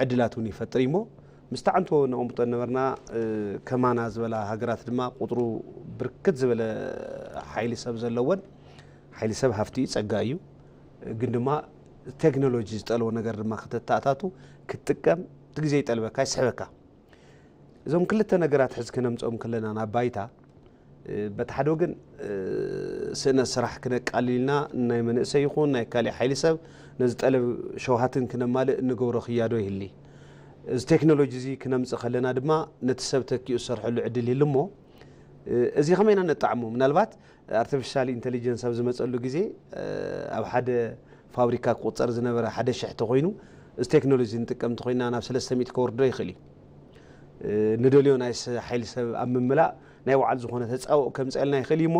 ዕድላት እውን ይፈጥር እሞ ምስቲ ዓንቶ ነቐምጦ ነበርና። ከማና ዝበላ ሃገራት ድማ ቁፅሩ ብርክት ዝበለ ሓይሊ ሰብ ዘለወን ሓይሊ ሰብ ሃፍቲ እዩ፣ ፀጋ እዩ። ግን ድማ ቴክኖሎጂ ዝጠልቦ ነገር ድማ ከተተኣታቱ ክትጥቀም እቲ ግዜ ይጠልበካ፣ ይስሕበካ። እዞም ክልተ ነገራት ሕዚ ክነምፅኦም ከለና ናብ ባይታ በቲ ሓደ ወገን ስእነት ስራሕ ክነቃልልና ናይ መንእሰይ ይኹን ናይ ካሊእ ሓይሊ ሰብ ነዚ ጠለብ ሸውሃትን ክነማልእ እንገብሮ ክያዶ ይህሊ። እዚ ቴክኖሎጂ እዚ ክነምፅእ ከለና ድማ ነቲ ሰብ ተኪኡ ዝሰርሐሉ ዕድል ይህል እሞ እዚ ከመይና ነጣዕሞ? ምናልባት ኣርቲፊሻል ኢንቴሊጀንስ ኣብ ዝመፀሉ ግዜ ኣብ ሓደ ፋብሪካ ክቁፀር ዝነበረ ሓደ ሽሕ ተኮይኑ እዚ ቴክኖሎጂ ንጥቀም እንተኮይና ናብ ሰለስተ ሚእቲ ከወርዶ ይኽእል እዩ። ንደልዮ ናይ ሓይሊ ሰብ ኣብ ምምላእ ናይ ባዕሉ ዝኾነ ተፃብኦ ከምፀልና ይኽእል እዩ እሞ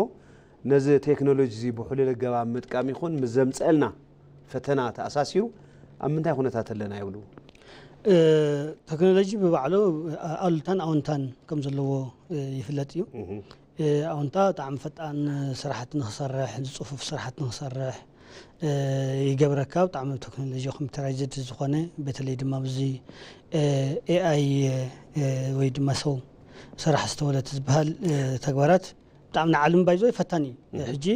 ነዚ ቴክኖሎጂ እዚ ብሕሉል ኣገባብ ምጥቃም ይኹን ምስ ዘምፀልና ፈተና ተኣሳሲሩ ኣብ ምንታይ ኩነታት ኣለና ይብሉ? ቴክኖሎጂ ብባዕሉ ኣሉታን ኣወንታን ከም ዘለዎ ይፍለጥ እዩ። ኣወንታ ብጣዕሚ ፈጣን ስራሕቲ ንክሰርሕ፣ ዝፅፉፍ ስራሕቲ ንክሰርሕ ይገብረካ። ብጣዕሚ ቴክኖሎጂ ኮምፒውተራይዝድ ዝኾነ በተለይ ድማ ብዚ ኤኣይ ወይ ድማ ሰው ሰራሕ ዝተወለት ዝበሃል ተግባራት ብጣዕሚ ንዓለም ባይዞ ፈታኒ እዩ። ሕጂ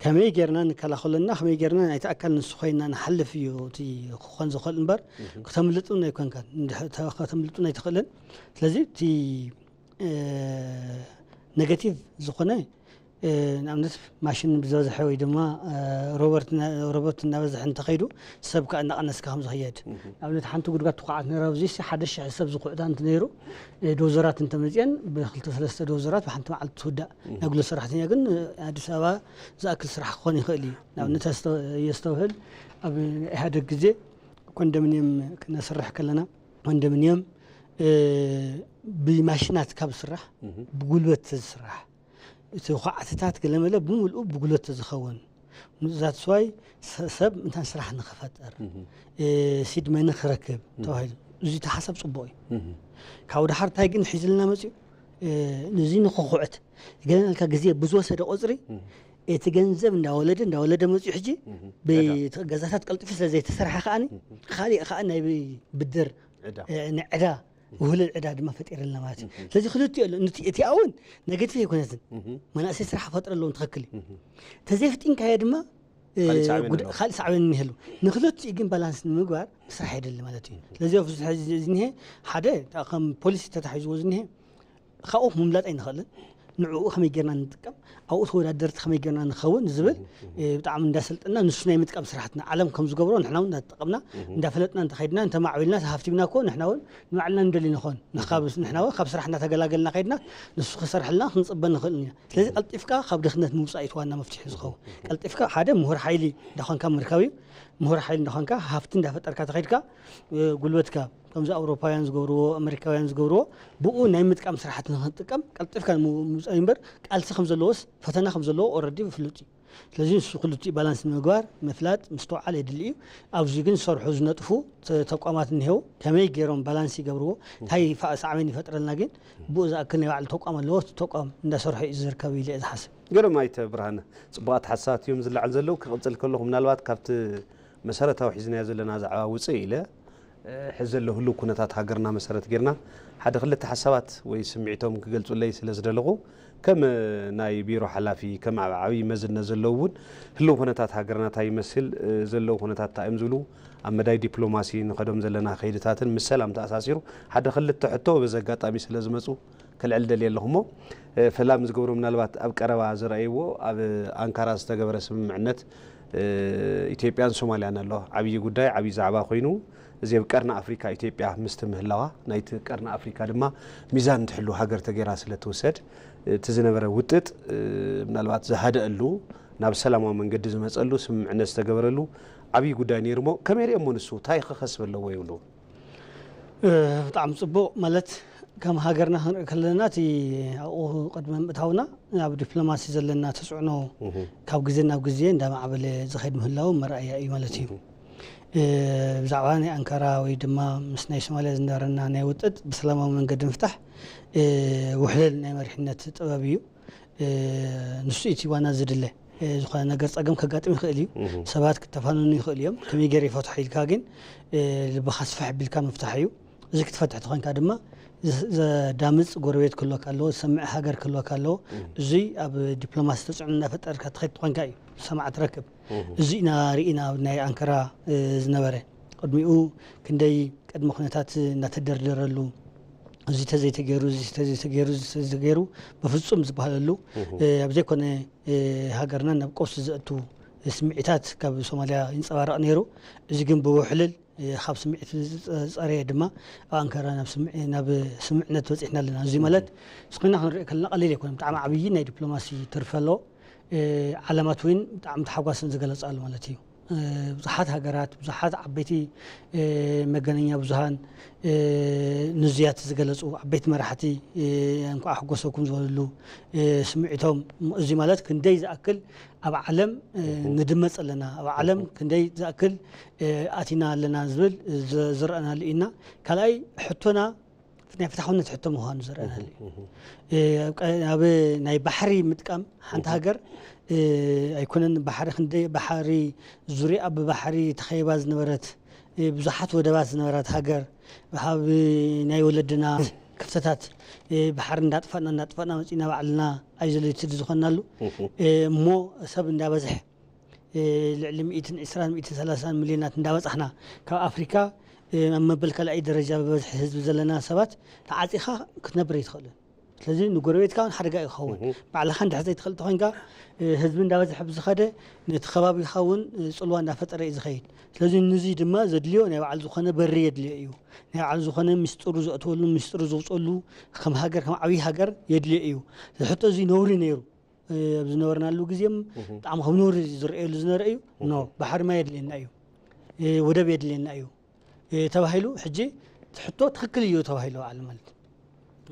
ከመይ ጌርና ንከላኸለና ከመይ ጌርና ናይቲ ኣካል ንሱ ኮይና ንሓልፍ እዩ እቲ ክኾን ዝኽእል እምበር ከተምልጥ እውን ኣይኮንካን። ከተምልጥ እውን ኣይትኽእልን። ስለዚ እቲ ኔጋቲቭ ዝኾነ ንኣብነት ማሽን ብዝበዝሐ ወይ ድማ ሮቦት እናበዝሐ እንተኸይዱ ሰብ ከዓ እናቐነስካ ከም ዝኽየድ ንኣብነት ሓንቲ ጉድጓድ ትኳዓት ነራ ኣብዚ ሓደ ሽሕ ሰብ ዝኩዕታ እንተነይሩ ዶዘራት እንተመፅአን ብክልተ ሰለስተ ዶዘራት ብሓንቲ መዓልቲ ትውዳእ። ናይ ጉልበት ሰራሕተኛ ግን ኣዲስ ኣበባ ዝኣክል ስራሕ ክኾን ይኽእል እዩ። ንኣብነት የስተውህል ኣብ ኢህኣደግ ግዜ ኮንዶሚኒየም ክነስርሕ ከለና ኮንዶሚኒየም ብማሽናት ካብ ዝስራሕ ብጉልበት ዝስራሕ እቲ ኳዕትታት ገለመለ ብምልኡ ብጉልበት ዝኸውን ንዛት ስዋይ ሰብ ምንታን ስራሕ ንክፈጠር ሲድ መኒ ክረክብ ተባሂሉ እዚ ተሓሳብ ፅቡቅ እዩ። ካብ ድሓር እንታይ ግን ሒዝልና መፅኡ እዚ ንክኩዕት ገለልካ ግዜ ብዝወሰደ ቁፅሪ እቲ ገንዘብ እንዳወለደ እንዳወለደ መፅኡ ሕጂ ገዛታት ቀልጢፉ ስለዘይተሰርሐ ከዓኒ ካሊእ ከዓ ናይ ብድር ንዕዳ ውህልል ዕዳ ድማ ፈጢርልና ማለት እዩ። ስለዚ ክልቲኡ ኣሎ። እቲ እውን ኔጌቲቭ ኣይኮነትን። መናእሰይ ስራሕ ፈጥረ ኣለዎም ትኽክል እዩ። ተዘይፍጢንካዮ ድማ ካልእ ሳዕቤን እኒሀሉ። ንክልቲኡ ግን ባላንስ ንምግባር ስራሕ የድሊ ማለት እዩ። ስለዚ ኣብዚ ዝኒሀ ሓደ ከም ፖሊሲ ተታሒዝዎ ዝኒሀ ካብኡ ምምላጥ ኣይንኽእልን። ንዕኡ ከመይ ጌርና ንጥቀም ኣብኡ ተወዳደርቲ ከመይ ጌርና ንኸውን ዝብል ብጣዕሚ እንዳሰልጥና ንሱ ናይ ምጥቃም ስራሕትና ዓለም ከም ዝገብሮ ንሕና እውን እንዳተጠቀምና እንዳፈለጥና እንተኸይድና እንተማዕቢልና ተሃፍቲምና እኮ ንሕና እውን ንባዕልና ንደሊ ንኾን ንሕና እውን ካብ ስራሕ እንዳተገላገልና ከይድና ንሱ ክሰርሐልና ክንፅበ ንኽእል ኢና። ስለዚ ቀልጢፍካ ካብ ድኽነት ምውፃእ እዩ ዋና መፍትሒ ዝኸውን። ቀልጢፍካ ሓደ ምሁር ሓይሊ እንዳኾንካ ምርካብ እዩ። ምሁር ሓይሊ እንዳኾንካ ሃፍቲ እንዳፈጠርካ ተኸይድካ ጉልበትካ ከምዚ ኣውሮፓውያን ዝገብርዎ ኣመሪካውያን ዝገብርዎ ብኡ ናይ ምጥቃም ስራሕቲ ንክንጥቀም ቀልጢፍካ ምውፃእ እምበር ቃልሲ ከም ዘለዎስ ፈተና ከም ዘለዎ ኦረዲ ፍሉጥ እዩ። ስለዚ ንሱ ክልቲኡ ባላንስ ንምግባር ምፍላጥ ምስትውዓል የድሊ እዩ። ኣብዚ ግን ዝሰርሑ ዝነጥፉ ተቋማት እኒሄው ከመይ ገይሮም ባላንስ ይገብርዎ እንታይ ሳዕቤን ይፈጥረልና ግን ብኡ ዝኣክል ናይ ባዕሉ ተቋም ኣለዎ ተቋም እንዳሰርሑ እዩ ዝርከብ ኢለ እየ ዝሓስብ። ገርም ኣይተ ብርሃነ ፅቡቃት ሓሳባት እዮም ዝለዓል ዘለዉ ክቕፅል ከለኹ ምናልባት ካብቲ መሰረታዊ ሒዝናዮ ዘለና ዛዕባ ውፅእ ኢለ ሕዚ ዘሎ ህልው ኩነታት ሃገርና መሰረት ጌርና ሓደ ክልተ ሓሳባት ወይ ስምዒቶም ክገልፁለይ ስለ ዝደለኹ ከም ናይ ቢሮ ሓላፊ ከም ኣብ ዓብዪ መዝነት ዘለዉ እውን ህልው ኩነታት ሃገርና እንታይ ይመስል ዘለዉ ኩነታት እንታይ እዮም ዝብሉ ኣብ መዳይ ዲፕሎማሲ ንኸዶም ዘለና ከይድታትን ምስ ሰላም ተኣሳሲሩ ሓደ ክልተ ሕቶ በዚ ኣጋጣሚ ስለ ዝመፁ ከልዕል ደልየ ኣለኹ እሞ ፈላም ዝገብሮ ምናልባት ኣብ ቀረባ ዝረኣይዎ ኣብ ኣንካራ ዝተገበረ ስምምዕነት ኢትዮጵያን ሶማልያን ኣሎ። ዓብዪ ጉዳይ ዓብዪ ዛዕባ ኮይኑ እዚ ኣብ ቀርኒ ኣፍሪካ ኢትዮጵያ ምስቲ ምህላዋ ናይቲ ቀርኒ ኣፍሪካ ድማ ሚዛን ትሕሉ ሃገር ተገይራ ስለ ትውሰድ እቲ ዝነበረ ውጥጥ ምናልባት ዝሃደአሉ ናብ ሰላማዊ መንገዲ ዝመፀሉ ስምምዕነት ዝተገበረሉ ዓብዪ ጉዳይ ነይሩ እሞ ከመይ ሪኦሞ ንሱ እንታይ ክኸስብ ኣለዎ ይብሉ? ብጣዕሚ ፅቡቅ ማለት ከም ሃገርና ክንርኢ ከለና እቲ ኣብኡ ቅድሚ ምእታውና ኣብ ዲፕሎማሲ ዘለና ተፅዕኖ ካብ ግዜ ናብ ግዜ እንዳማዕበለ ዝኸድ ምህላው መርኣያ እዩ ማለት እዩ። ብዛዕባ ናይ ኣንካራ ወይ ድማ ምስ ናይ ሶማልያ ዝነበረና ናይ ውጥጥ ብሰላማዊ መንገዲ ምፍታሕ ውሕልል ናይ መሪሕነት ጥበብ እዩ። ንሱ እቲ ዋና ዝድለ ዝኾነ ነገር ፀገም ከጋጥም ይኽእል እዩ። ሰባት ክተፋነኑ ይኽእሉ እዮም። ከመይ ገይረ ይፈትሖ ኢልካ ግን ልብኻ ስፍሕ ኣቢልካ ምፍታሕ እዩ። እዚ ክትፈትሕ ተኾንካ ድማ ዘዳምፅ ጎረቤት ክህልወካ ኣለዎ፣ ዝሰምዕ ሃገር ክህልወካ ኣለዎ። እዙይ ኣብ ዲፕሎማሲ ተፅዕኖ እናፈጠርካ ትኸይድ ተኾንካ እዩ ሰማዕ ትረክብ። እዚ ኢና ርኢና ኣብ ናይ ኣንከራ ዝነበረ ቅድሚኡ ክንደይ ቅድመ ኩነታት እናተደርደረሉ እዚ ተዘይተገይሩ፣ እዚ ተዘይተገይሩ፣ እዚ ተዘይተገይሩ ብፍጹም ዝበሃለሉ፣ ኣብ ዘይኮነ ሃገርና ናብ ቀውሲ ዘእቱ ስምዒታት ካብ ሶማልያ ይንጸባረቕ ነይሩ። እዚ ግን ብውሕልል ካብ ስምዒት ዝጸረየ ድማ ኣብ ኣንካራ ናብ ስምዒ-፣ ናብ ስምምዕነት በጺሕና ኣለና። እዚ ማለት ዝኾነ ክንርኢ ከለና ቀሊል ኣይኮነን። ብጣዕሚ ዓብዪ ናይ ዲፕሎማሲ ትርፊ ኣለዎ። ዓለማት እውን ብጣዕሚ ተሓጓሰን ዝገለጻሉ ማለት እዩ። ብዙሓት ሃገራት፣ ብዙሓት ዓበይቲ መገናኛ ብዙሃን ንዙያት ዝገለጹ ዓበይቲ መራሕቲ እንኳዕ ኣሕጎሰኩም ዝበልሉ ስምዒቶም፣ እዚ ማለት ክንደይ ዝኣክል ኣብ ዓለም ንድመጽ ኣለና፣ ኣብ ዓለም ክንደይ ዝኣክል ኣቲና ኣለና ዝብል ዝረኣናሉ ኢና። ካልኣይ ሕቶና ናይ ፍትሓውነት ሕቶ ምዃኑ ዝረኣናሉ እዩ። ኣብ ናይ ባሕሪ ምጥቃም ሓንቲ ሃገር ኣይኮነን፣ ባሕሪ ክንደይ፣ ባሕሪ ዙሪያ ብባሕሪ ተኸይባ ዝነበረት ብዙሓት ወደባት ዝነበራት ሃገር፣ ኣብ ናይ ወለድና ክፍተታት ባሕሪ እንዳጥፋእና እንዳጥፋእና መፂና ባዕልና ኣይዞሌትድ ዝኾንናሉ እሞ ሰብ እንዳበዝሐ ልዕሊ ሚእትን ዕስራን ሚእትን ሰላሳን ሚልዮናት እንዳበፃሕና ካብ ኣፍሪካ ኣብ መበል ካልኣይ ደረጃ ብበዝሒ ህዝቢ ዘለና ሰባት ተዓፂኻ ክትነብር ኣይትኽእልን። ስለዚ ንጎረቤትካ እውን ሓደጋ እዩ ክኸውን። ባዕልኻ እንድሕር ዘይትኽእል ተኾይንካ ህዝቢ እንዳበዝሐ ብዝኸደ ነቲ ከባቢኻ እውን ፅልዋ እንዳፈጠረ እዩ ዝኸይድ። ስለዚ ንዚ ድማ ዘድልዮ ናይ ባዕሉ ዝኾነ በሪ የድልዮ እዩ። ናይ ባዕሉ ዝኾነ ሚስጥሩ ዘእትወሉ ሚስጥሩ ዘውፅሉ ከም ሃገር ከም ዓብዪ ሃገር የድልዮ እዩ። እዚ ሕቶ እዚ ነውሪ ነይሩ። ኣብ ዝነበርናሉ ግዜ ብጣዕሚ ከም ነውሪ ዝረኣየሉ ዝነበረ እዩ። ኖ ባሕሪ ማይ የድልየና እዩ ወደብ የድልየና እዩ ተባሂሉ ሕጂ እቲ ሕቶ ትኽክል እዩ ተባሂሉ በዓል ማለት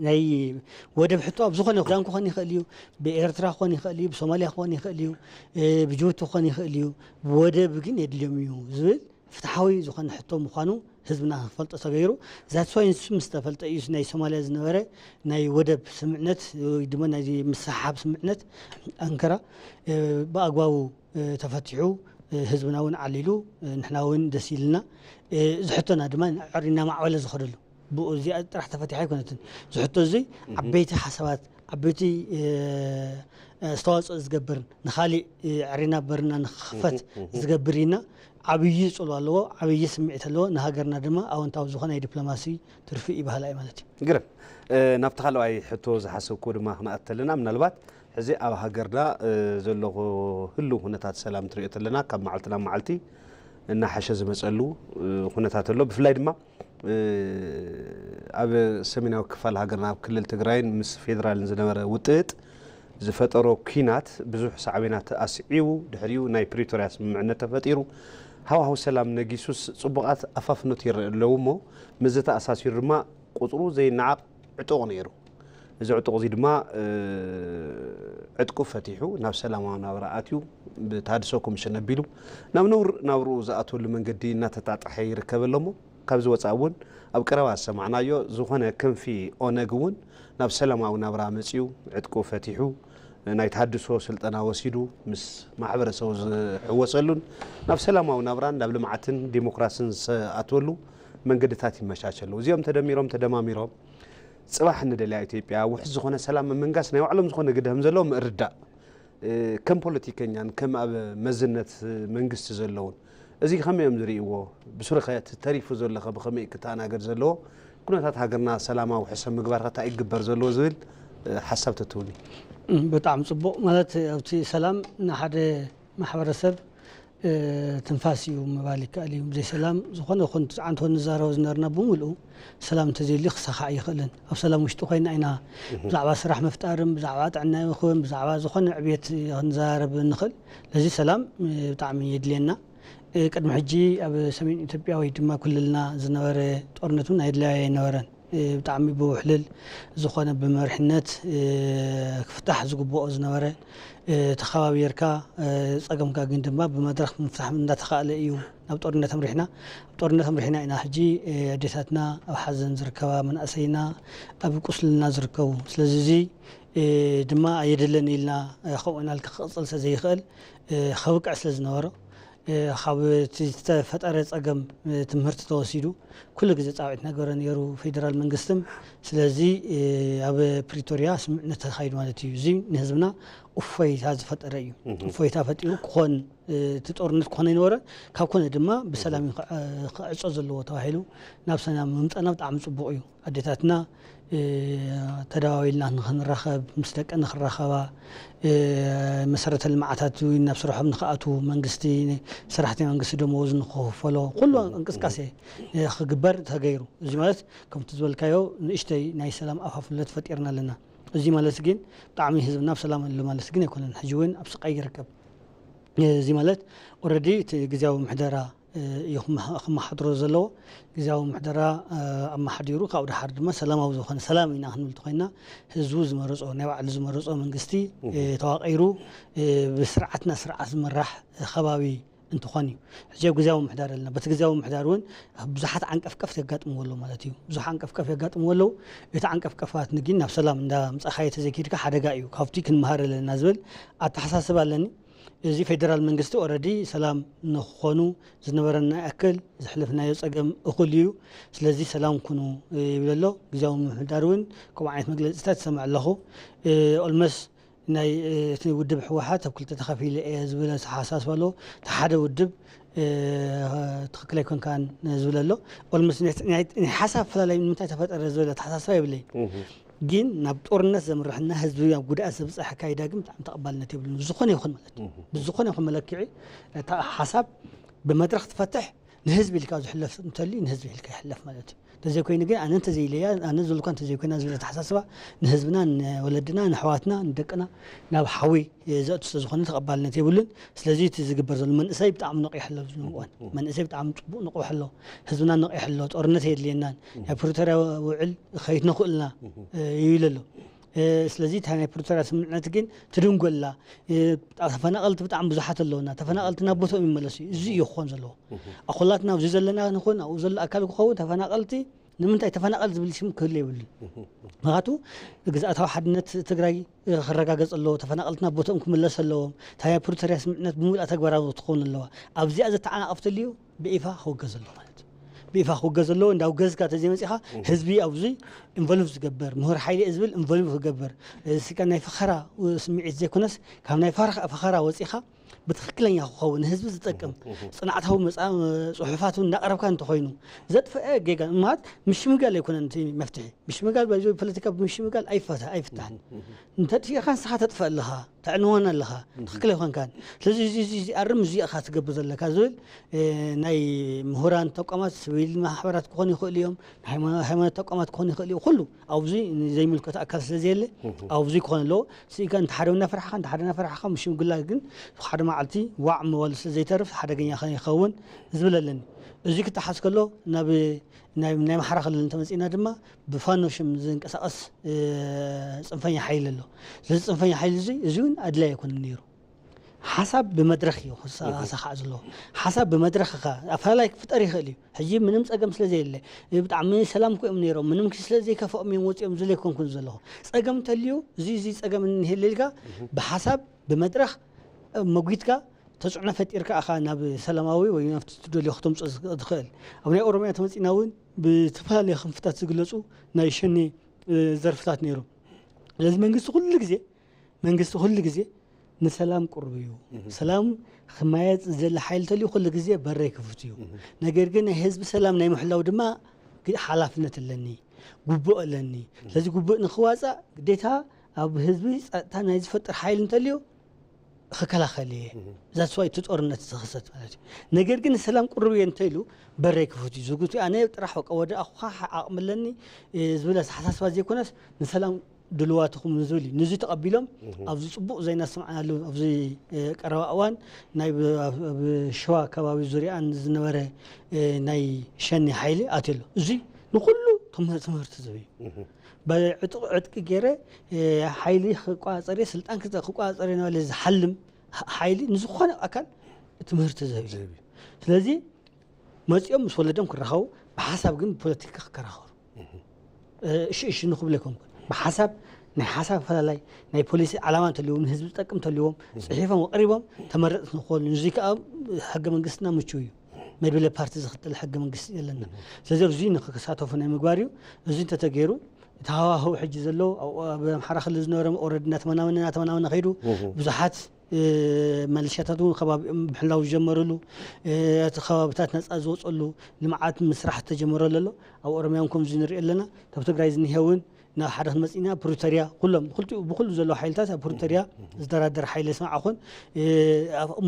ናይ ወደብ ሕቶ ኣብ ዝኾነ ሱዳን ክኾን ይኽእል እዩ፣ ብኤርትራ ክኾን ይኽእል እዩ፣ ብሶማልያ ክኾን ይኽእል እዩ፣ ብጅቡቲ ክኾን ይኽእል እዩ። ወደብ ግን የድልዮም እዩ ዝብል ፍትሓዊ ዝኾነ ሕቶ ምዃኑ ህዝብና ክፈልጦ ተገይሩ። ዛትስ ዋይ ንሱ ምስ ተፈልጠ እዩ ናይ ሶማልያ ዝነበረ ናይ ወደብ ስምምዕነት ወይ ድማ ናይ ምስሕሓብ ስምምዕነት ኣንካራ ብኣግባቡ ተፈቲሑ ህዝብና እውን ዓሊሉ ንሕና እውን ደስ ኢልና እዚ ሕቶና ድማ ዕሪ እናማዕበለ ዝኸደሉ ብኡ እዚኣ ጥራሕ ተፈቲሓ ኣይኮነትን። እዚ ሕቶ እዚ ዓበይቲ ሓሳባት ዓበይቲ ኣስተዋፅኦ ዝገብር ንኻሊእ ዕሪና በርና ንክኽፈት ዝገብር ኢና። ዓብዪ ፅልዋ ኣለዎ፣ ዓብዪ ስምዒት ኣለዎ። ንሃገርና ድማ ኣወንታዊ ዝኾነ ናይ ዲፕሎማሲ ትርፊ እዩ በሃላይ ማለት እዩ። ግርም። ናብቲ ካልኣይ ሕቶ ዝሓሰብኩዎ ድማ ክንኣት ተለና ምናልባት ሕዚ ኣብ ሃገርና ዘሎ ህልው ኩነታት ሰላም ትሪኦ ተለና ካብ መዓልቲ ናብ መዓልቲ እናሓሸ ዝመፀሉ ኩነታት ኣሎ። ብፍላይ ድማ ኣብ ሰሜናዊ ክፋል ሃገርና ኣብ ክልል ትግራይን ምስ ፌዴራልን ዝነበረ ውጥጥ ዝፈጠሮ ኲናት ብዙሕ ሳዕቤናት ኣስዒቡ ድሕሪኡ ናይ ፕሪቶርያ ስምምዕነት ተፈጢሩ ሃዋህው ሰላም ነጊሱስ ፅቡቓት ኣፋፍኖት ይረአ ኣለዉ እሞ ምስዚ ተኣሳሲሩ ድማ ቁፅሩ ዘይነዓቕ ዕጡቕ ነይሩ። እዚ ዕጡቕ እዚ ድማ ዕጥቁ ፈቲሑ ናብ ሰላማዊ ናብራ ኣትዩ ብተሃድሶ ኮሚሽን ኣቢሉ ናብ ነውር ናብርኡ ዝኣትወሉ መንገዲ እናተጣጠሐ ይርከብ ኣሎ እሞ ካብዚ ወፃኢ እውን ኣብ ቀረባ ዝሰማዕናዮ ዝኾነ ክንፊ ኦነግ እውን ናብ ሰላማዊ ናብራ መፂኡ ዕጥቁ ፈቲሑ ናይ ተሃድሶ ስልጠና ወሲዱ ምስ ማሕበረሰቡ ዝሕወሰሉን ናብ ሰላማዊ ናብራን ናብ ልምዓትን ዲሞክራስን ዝኣትወሉ መንገድታት ይመቻቸሉ። እዚኦም ተደሚሮም ተደማሚሮም ፅባሕ ንደልያ ኢትዮጵያ ውሕስ ዝኾነ ሰላም ምምንጋስ ናይ ባዕሎም ዝኾነ ግደ ከም ዘለዎም እርዳእ። ከም ፖለቲከኛን ከም ኣብ መዝነት መንግስቲ ዘለውን እዚ ከመይ እዮም ዝርእይዎ? ብሱሪ ከ እቲ ተሪፉ ዘሎ ከ ብኸመይ ክተኣናገድ ዘለዎ? ኩነታት ሃገርና ሰላማዊ ውሕሰ ምግባር ከ እንታይ ይግበር ዘለዎ ዝብል ሓሳብ ተትህቡኒ። ብጣዕሚ ፅቡቕ። ማለት ኣብቲ ሰላም ንሓደ ማሕበረሰብ ትንፋስ እዩ ምባል ይከኣል እዩ። ብዘይ ሰላም ዝኾነ ይኹን ትፅዓንቶ ንዛረቦ ዝነበርና ብምልኡ ሰላም እንተዘይልዩ ክሳኻዕ ኣይኽእልን። ኣብ ሰላም ውሽጢ ኮይና ኢና ብዛዕባ ስራሕ ምፍጣርን ብዛዕባ ጥዕና ይኹን ብዛዕባ ዝኾነ ዕብየት ክንዘራረብ ንኽእል። ለዚ ሰላም ብጣዕሚ የድልየና። ቅድሚ ሕጂ ኣብ ሰሜን ኢትዮጵያ ወይ ድማ ክልልና ዝነበረ ጦርነት እውን ኣየድለየ ኣይነበረን። ብጣዕሚ ብውሕልል ዝኾነ ብመሪሕነት ክፍታሕ ዝግብኦ ዝነበረ ተኸባቢርካ ፀገምካ ግን ድማ ብመድረኽ ምፍታሕ እንዳተኻእለ እዩ ናብ ጦርነት ኣምሪሕና። ኣብ ጦርነት ኣምሪሕና ኢና ሕጂ ኣዴታትና ኣብ ሓዘን ዝርከባ መናእሰይና ኣብ ቁስልና ዝርከቡ ስለዚ እዚ ድማ ኣየድለን ኢልና ከምኡ ኢልና ክቕፅል ስለዘይኽእል ከብቅዕ ስለዝነበሮ ካብ እቲ ዝተፈጠረ ፀገም ትምህርቲ ተወሲዱ ኩሉ ግዜ ፃውዒት ነገረ ነይሩ ፌደራል መንግስትን ስለዚ ኣብ ፕሪቶሪያ ስምምዕነት ተኻይዱ ማለት እዩ። እዚ ንህዝብና እፎይታ ዝፈጠረ እዩ። እፎይታ ፈጢሩ ክኾን እቲ ጦርነት ክኾን ኣይነበረ ካብ ኮነ ድማ ብሰላም ክዕፆ ዘለዎ ተባሂሉ ናብ ሰላም ምምፃና ብጣዕሚ ፅቡቕ እዩ። ኣዴታትና ተደዋዊልና ንክንራኸብ፣ ምስ ደቂ ንክራኸባ፣ መሰረተ ልምዓታት እውን ናብ ስርሖም ንክኣትዉ፣ መንግስቲ፣ ሰራሕተኛ መንግስቲ ደመወዝ ንክኽፈሎ፣ ኩሉ እንቅስቃሴ ክግበር ተገይሩ። እዚ ማለት ከምቲ ዝበልካዮ ንእሽተይ ናይ ሰላም ኣፋፍለት ፈጢርና ኣለና። እዚ ማለት ግን ብጣዕሚ ህዝብና ኣብ ሰላም ኣሎ ማለት ግን ኣይኮነን። ሕጂ እውን ኣብ ስቃይ ይርከብ። እዚ ማለት ኦረዲ እቲ ግዜያዊ ምሕደራ እዩ ክመሓድሮ ዘለዎ። ግዜያዊ ምሕደራ ኣመሓዲሩ ካብኡ ደሓር ድማ ሰላማዊ ዝኾነ ሰላም ኢና ክንብል ተኮይና ህዝቡ ዝመረፆ ናይ ባዕሉ ዝመረፆ መንግስቲ ተዋቂሩ ብስርዓትና ስርዓት ዝምራሕ ከባቢ እንትኾን እዩ። ሕጂ ኣብ ግዜያዊ ምሕዳር ኣለና። በቲ ግዜያዊ ምሕዳር እውን ብዙሓት ዓንቀፍቀፍ የጋጥምዎ ኣለዉ ማለት እዩ። ብዙሕ ዓንቀፍቀፍ የጋጥምዎ ኣለዉ። እቲ ዓንቀፍቀፋት ንግን ናብ ሰላም እንዳ ምጻኻዮ ተዘይኪድካ ሓደጋ እዩ። ካብቲ ክንመሃር ኣለና ዝብል ኣተሓሳስባ ኣለኒ። እዚ ፌደራል መንግስቲ ኦረዲ ሰላም ንክኾኑ ዝነበረና ያክል ዝሕልፍናዮ ጸገም እኹል እዩ። ስለዚ ሰላም ኩኑ ይብል ኣሎ። ግዜያዊ ምምሕዳር እውን ከምኡ ዓይነት መግለጺታት ይሰምዕ ኣለኹ። ኦልመስ ናይ እቲ ውድብ ህወሓት ኣብ ክልተ ተኸፊለ እየ ዝብል ኣተሓሳስባ ኣለዎ። እቲ ሓደ ውድብ ትኽክል ኣይኮንካን ዝብል ኣሎ። ኦልመስ ናይ ሓሳብ ፍላላይ ንምንታይ ተፈጠረ ዝብል ኣተሓሳስባ የብለይ። ግን ናብ ጦርነት ዘምርሕና ህዝቢ ኣብ ጉድኣት ዘብፅሕ ኣካይዳ ግን ብጣዕሚ ተቐባልነት የብሉን። ዝኾነ ይኹን ማለት እዩ። ብዝኾነ ይኹን መለክዒ እታ ሓሳብ ብመድረኽ ትፈትሕ ንህዝቢ ኢልካ ዝሕለፍ እንተልዩ ንህዝቢ ኢልካ ይሕለፍ ማለት እዩ። እንተዘይኮይኑ ግን ኣነ እንተዘይለያ ኣነ ዝብልካ እንተዘይኮይና ዝብል ኣተሓሳስባ ንህዝብና ንወለድና ንኣሕዋትና ንደቅና ናብ ሓዊ ዘእቱ ስለዝኾነ ተቐባልነት የብሉን። ስለዚ እቲ ዝግበር ዘሎ መንእሰይ ብጣዕሚ ነቒሑ ኣሎ ኣብዚ እዋን። መንእሰይ ብጣዕሚ ፅቡቕ ንቑሕ ኣሎ። ህዝብና ነቒሑ ኣሎ። ጦርነት የድልየናን ናይ ፕሪቶርያ ውዕል ከይትነኽእልና ይብል ኣሎ። ስለዚ እታ ናይ ፕሪቶርያ ስምምዕነት ግን ትድንጎላ ተፈናቐልቲ ብጣዕሚ ብዙሓት ኣለውና። ተፈናቐልቲ ናብ ቦትኦም ይመለሱ እዩ። እዚ እዩ ክኾን ዘለዎ። ኣኮላትና ኣብዚ ዘለና ንኹን ኣብኡ ዘሎ ኣካል ክኸውን ተፈናቐልቲ ንምንታይ ተፈናቐል ዝብል ሽም ክህሉ የብሉን። ምክንያቱ ግዝኣታዊ ሓድነት ትግራይ ክረጋገፅ ኣለዎ። ተፈናቐልቲ ናብ ቦትኦም ክምለስ ኣለዎም። እታ ናይ ፕሪቶርያ ስምምዕነት ብምሉኣ ተግባራዊ ክትኸውን ኣለዋ። ኣብዚኣ ዘተዓናቐፍ ተልዩ ብኢፋ ክውገዝ ኣለዎ ማለት እዩ። ብኢፋ ክውገዝ ኣለዎ። እንዳውገዝካ ተዘይመፂኻ ህዝቢ ኣብዚ ኢንቮልቭ ዝገብር ምሁር ሓይሊ እየ ዝብል ኢንቮልቭ ክገብር ስካ ናይ ፈኸራ ስምዒት ዘይኮነስ ካብ ናይ ፈኸራ ወፂኻ ብትኽክለኛ ክኸውን ንህዝቢ ዝጠቅም ፅንዓታዊ መፃ ፅሑፋት እውን እናቕረብካ እንተኮይኑ ዘጥፈአ ጌጋ ማለት ምሽምጋል ኣይኮነን እቲ መፍትሒ። ምሽምጋል ባይዞ ፖለቲካ ብምሽምጋል ኣይፈታ ኣይፍታሕን። እንተጥፊእካ ንስኻ ተጥፈእ ኣለኻ፣ ተዕንወን ኣለኻ፣ ትኽክል ኣይኮንካን። ስለዚ እዚ እዚ እዚ ኣርም እዚ ኢኻ ትገብር ዘለካ ዝብል ናይ ምሁራን ተቋማት፣ ስቪል ማሕበራት ክኾኑ ይኽእሉ እዮም፣ ናይ ሃይማኖት ተቋማት ክኾኑ ይኽእሉ እዮም። ኩሉ ኣብዚ ዘይምልከቶ ኣካል ስለ ዘየለ ኣብዚ ክኾን ኣለዎ። ስኢካ እንተ ሓደ እናፈራሕኻ እንተ ሓደ እናፈራሕኻ ምሽምግላ ግን ሓደ መዓልቲ ዋዕ ምባሉ ስለ ዘይተርፍ ሓደገኛ ይኸውን ዝብል ኣለኒ። እዚ ክተሓዝ ከሎ ናብ ናይ ኣምሓራ ክልል እንተመፂእና ድማ ብፋኖ ሽም ዝንቀሳቐስ ፅንፈኛ ሓይሊ ኣሎ። ስለዚ ፅንፈኛ ሓይሊ እዚ እዚ እውን ኣድላይ ኣይኮነን ነይሩ። ሓሳብ ብመድረኽ እዩ ክሰኻዕ ዘለዎ። ሓሳብ ብመድረኽ ኢኻ ኣፈላላይ ክፍጠር ይኽእል እዩ። ሕጂ ምንም ፀገም ስለ ዘየለ ብጣዕሚ ሰላም እኮ እዮም ነይሮም ምንም ስለ ዘይከፍኦም እዮም ወፂኦም ዝለ ኣይኮንኩን ዘለኹ። ፀገም እንተልዩ እዚ እዚ ፀገም እንሄለ ኢልካ ብሓሳብ ብመድረኽ መጒትካ ተፅዕኖ ፈጢርካ ኢኻ ናብ ሰላማዊ ወይ ናብቲ ትደልዮ ክተምፅኦ ትኽእል። ኣብ ናይ ኦሮሚያ ተመፂና እውን ብዝተፈላለየ ክንፍታት ዝግለፁ ናይ ሸኔ ዘርፍታት ነይሮም። ስለዚ መንግስቲ ኩሉ ግዜ መንግስቲ ኩሉ ግዜ ንሰላም ቅሩብ እዩ። ሰላም ክማየፅ ዝደሊ ሓይሊ ተልዩ ኩሉ ግዜ በረይ ክፉት እዩ። ነገር ግን ናይ ህዝቢ ሰላም ናይ ምሕላው ድማ ሓላፍነት ኣለኒ፣ ጉቡእ ኣለኒ። ስለዚ ጉቡእ ንክዋፃእ ግዴታ ኣብ ህዝቢ ፀጥታ ናይ ዝፈጥር ሓይሊ እንተልዩ ክከላኸል እየ። ዛትስ ዋይ እቲ ጦርነት ዝኽሰት ማለት እዩ። ነገር ግን ሰላም ቅሩብ እየ እንተኢሉ በረይ ክፉት እዩ። ዝጉቱ ኣነ ጥራሕ በቃ ወደ ኣኹኻ ዓቕሚ ኣለኒ ዝብል ኣተሓሳስባ ዘይኮነስ ንሰላም ድልዋትኹም ንዝብል እዩ። ንዚ ተቐቢሎም ኣብዚ ፅቡቕ ዘይናሰምዓናሉ ኣብዚ ቀረባ እዋን ናይ ኣብ ሸዋ ከባቢ ዙሪኣን ዝነበረ ናይ ሸኒ ሓይሊ ኣትዮ ኣሎ። እዚ ንኩሉ ትምህርቲ ዝህብ እዩ። ብዕጥቂ ዕጥቂ ገይረ ሓይሊ ክቋፀር እየ ስልጣን ክቋፀር እየ እናበለ ዝሓልም ሓይሊ ንዝኾነ ኣካል ትምህርቲ ዝህብ እዩ። ስለዚ መፂኦም ምስ ወለዶም ክራኸቡ ብሓሳብ ግን ብፖለቲካ ክከራኸሩ እሺ እሺ ንክብሉ ኣይኮንኩን። ብሓሳብ ናይ ሓሳብ ኣፈላላይ ናይ ፖሊሲ ዓላማ እንተልዎም ንህዝቢ ዝጠቅም እንተልዎም ፅሒፎም ኣቅሪቦም ተመረፅቲ ንክኾኑ እዚ ከዓ ሕገ መንግስትና ምችው እዩ። መድብለ ፓርቲ ዝኽተል ሕገ መንግስቲ ዘለና። ስለዚ ኣብዚ ንክሳተፉ ናይ ምግባር እዩ። እዚ እንተተገይሩ እቲ ሃዋህው ሕጂ ዘሎ ኣብ ኣምሓራ ክልል ዝነበረ ኦረዲ እናተመናመነ እናተመናመነ ከይዱ ብዙሓት መለሻታት እውን ከባቢኦም ምሕላው ዝጀመርሉ እቲ ከባብታት ነፃ ዝወፀሉ ልምዓት ምስራሕ ዝተጀመረሉ ኣሎ። ኣብ ኦሮሚያ እውን ከምዚ ንሪኦ ኣለና። ካብ ትግራይ ዝኒሀ እውን ናብ ሓደ ክንመፅእ ኢና። ፕሪቶርያ ኩሎም ብክልቲኡ ብኩሉ ዘለዉ ሓይልታት ኣብ ፕሪቶርያ ዝደራደር ሓይሊ ስማዕ ኹን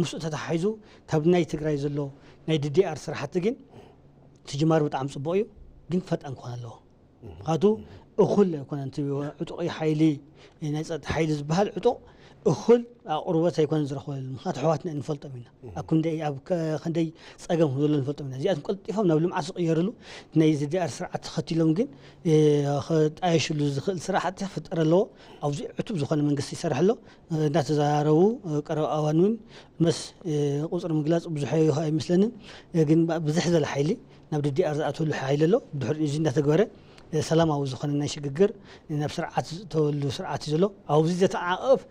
ምስኡ ተተሓሒዙ ካብ ናይ ትግራይ ዘሎ ናይ ዲዲኣር ስራሕቲ ግን ትጅማር ብጣዕሚ ፅቡቕ እዩ፣ ግን ፈጣን ክኾን ኣለዎ። ምክንያቱ እኹል ኣይኮነን እቲ ዕጡቕ ሓይሊ ናይ ፀጥታ ሓይሊ ዝበሃል ዕጡቕ እኹል ኣቕርቦት ኣይኮነን ዝረኽበሉ። ምክንያቱ ኣሕዋትና ንፈልጦም ኢና፣ ኣብ ክንደይ ኣብ ከ- ክንደይ ፀገም ከም ዘሎ ንፈልጦም ኢና። እዚኣቶም ቀልጢፎም ናብ ልምዓት ዝቕየርሉ ናይ ዲዲኣር ስርዓት ተኸቲሎም ግን ክጣየሽሉ ዝኽእል ስራሕቲ ክፍጠር ኣለዎ። ኣብዚ ዕቱብ ዝኾነ መንግስቲ ይሰርሕ ኣሎ። እናተዘራረቡ ቀረብ ኣዋን እውን መስ ቁፅሪ ምግላፅ ብዙሕ ኣይመስለንን፣ ግን ብዝሕ ዝበለ ሓይሊ ናብ ዲዲኣር ዝኣተወሉ ሓይሊ ኣሎ። ብድሕሪኡ እዚ እናተግበረ ሰላማዊ ዝኾነ ናይ ሽግግር ናብ ስርዓት ዝእተወሉ ስርዓት እዩ ዘሎ። ኣብዚ ዘተዓቐፍ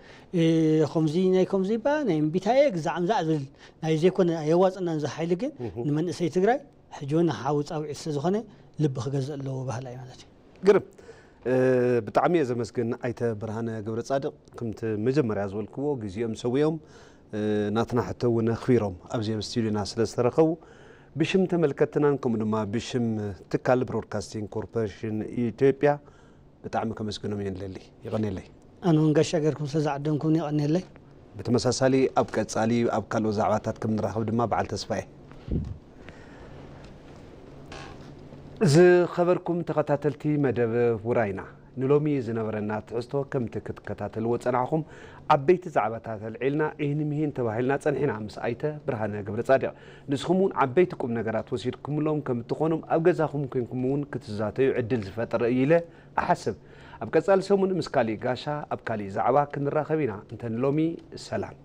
ከምዚ ናይ ከምዚ ባ ናይ እምቢታየ ግዛዕ ምዛዕ ዝብል ናይ ዘይኮነ ኣየዋፅናን እዚ ሓይሊ ግን ንመንእሰይ ትግራይ ሕጂ እውን ሓዊ ፃውዒት ስለ ዝኾነ ልቢ ክገዝእ ኣለዎ ባህላ እዩ ማለት እዩ። ግርም። ብጣዕሚ እየ ዘመስግን ኣይተ ብርሃነ ገብረ ፃድቕ። ከምቲ መጀመርያ ዝበልክዎ ግዜኦም ሰዊኦም ናትና ሕቶ እውን ኣኽቢሮም ኣብዚ ኣብ ስቱዲዮና ስለ ዝተረኸቡ ብሽም ተመልከትናን ከምኡ ድማ ብሽም ትካል ብሮድካስቲንግ ኮርፖሬሽን ኢትዮጵያ ብጣዕሚ ከመስግኖም እየ ንደሊ። ይቐንየለይ። ኣነ እውን ጋሻ ገርኩም ስለ ዝዓደምኩም ይቐንየለይ። ብተመሳሳሊ ኣብ ቀፃሊ ኣብ ካልኦት ዛዕባታት ከም ንራኸብ ድማ በዓል ተስፋ እየ። ዝኸበርኩም ተኸታተልቲ መደብ ውራይና ንሎሚ ዝነበረና ትሕዝቶ ከምቲ ክትከታተልዎ ጸናሕኹም ዓበይቲ ዛዕባታት ኣልዒልና ኢህን ምሂን ተባሂልና ጸኒሕና ምስ ኣይተ ብርሃነ ገብረ ጻድቕ። ንስኹም እውን ዓበይቲ ቁም ነገራት ወሲድኩምሎም ከም እትኾኑም ኣብ ገዛኹም ኮይንኩም እውን ክትዛተዩ ዕድል ዝፈጥር እዩ ኢለ እሓስብ። ኣብ ቀጻሊ ሰሙን ምስ ካሊእ ጋሻ ኣብ ካሊእ ዛዕባ ክንራኸብ ኢና። እንተ ንሎሚ ሰላም።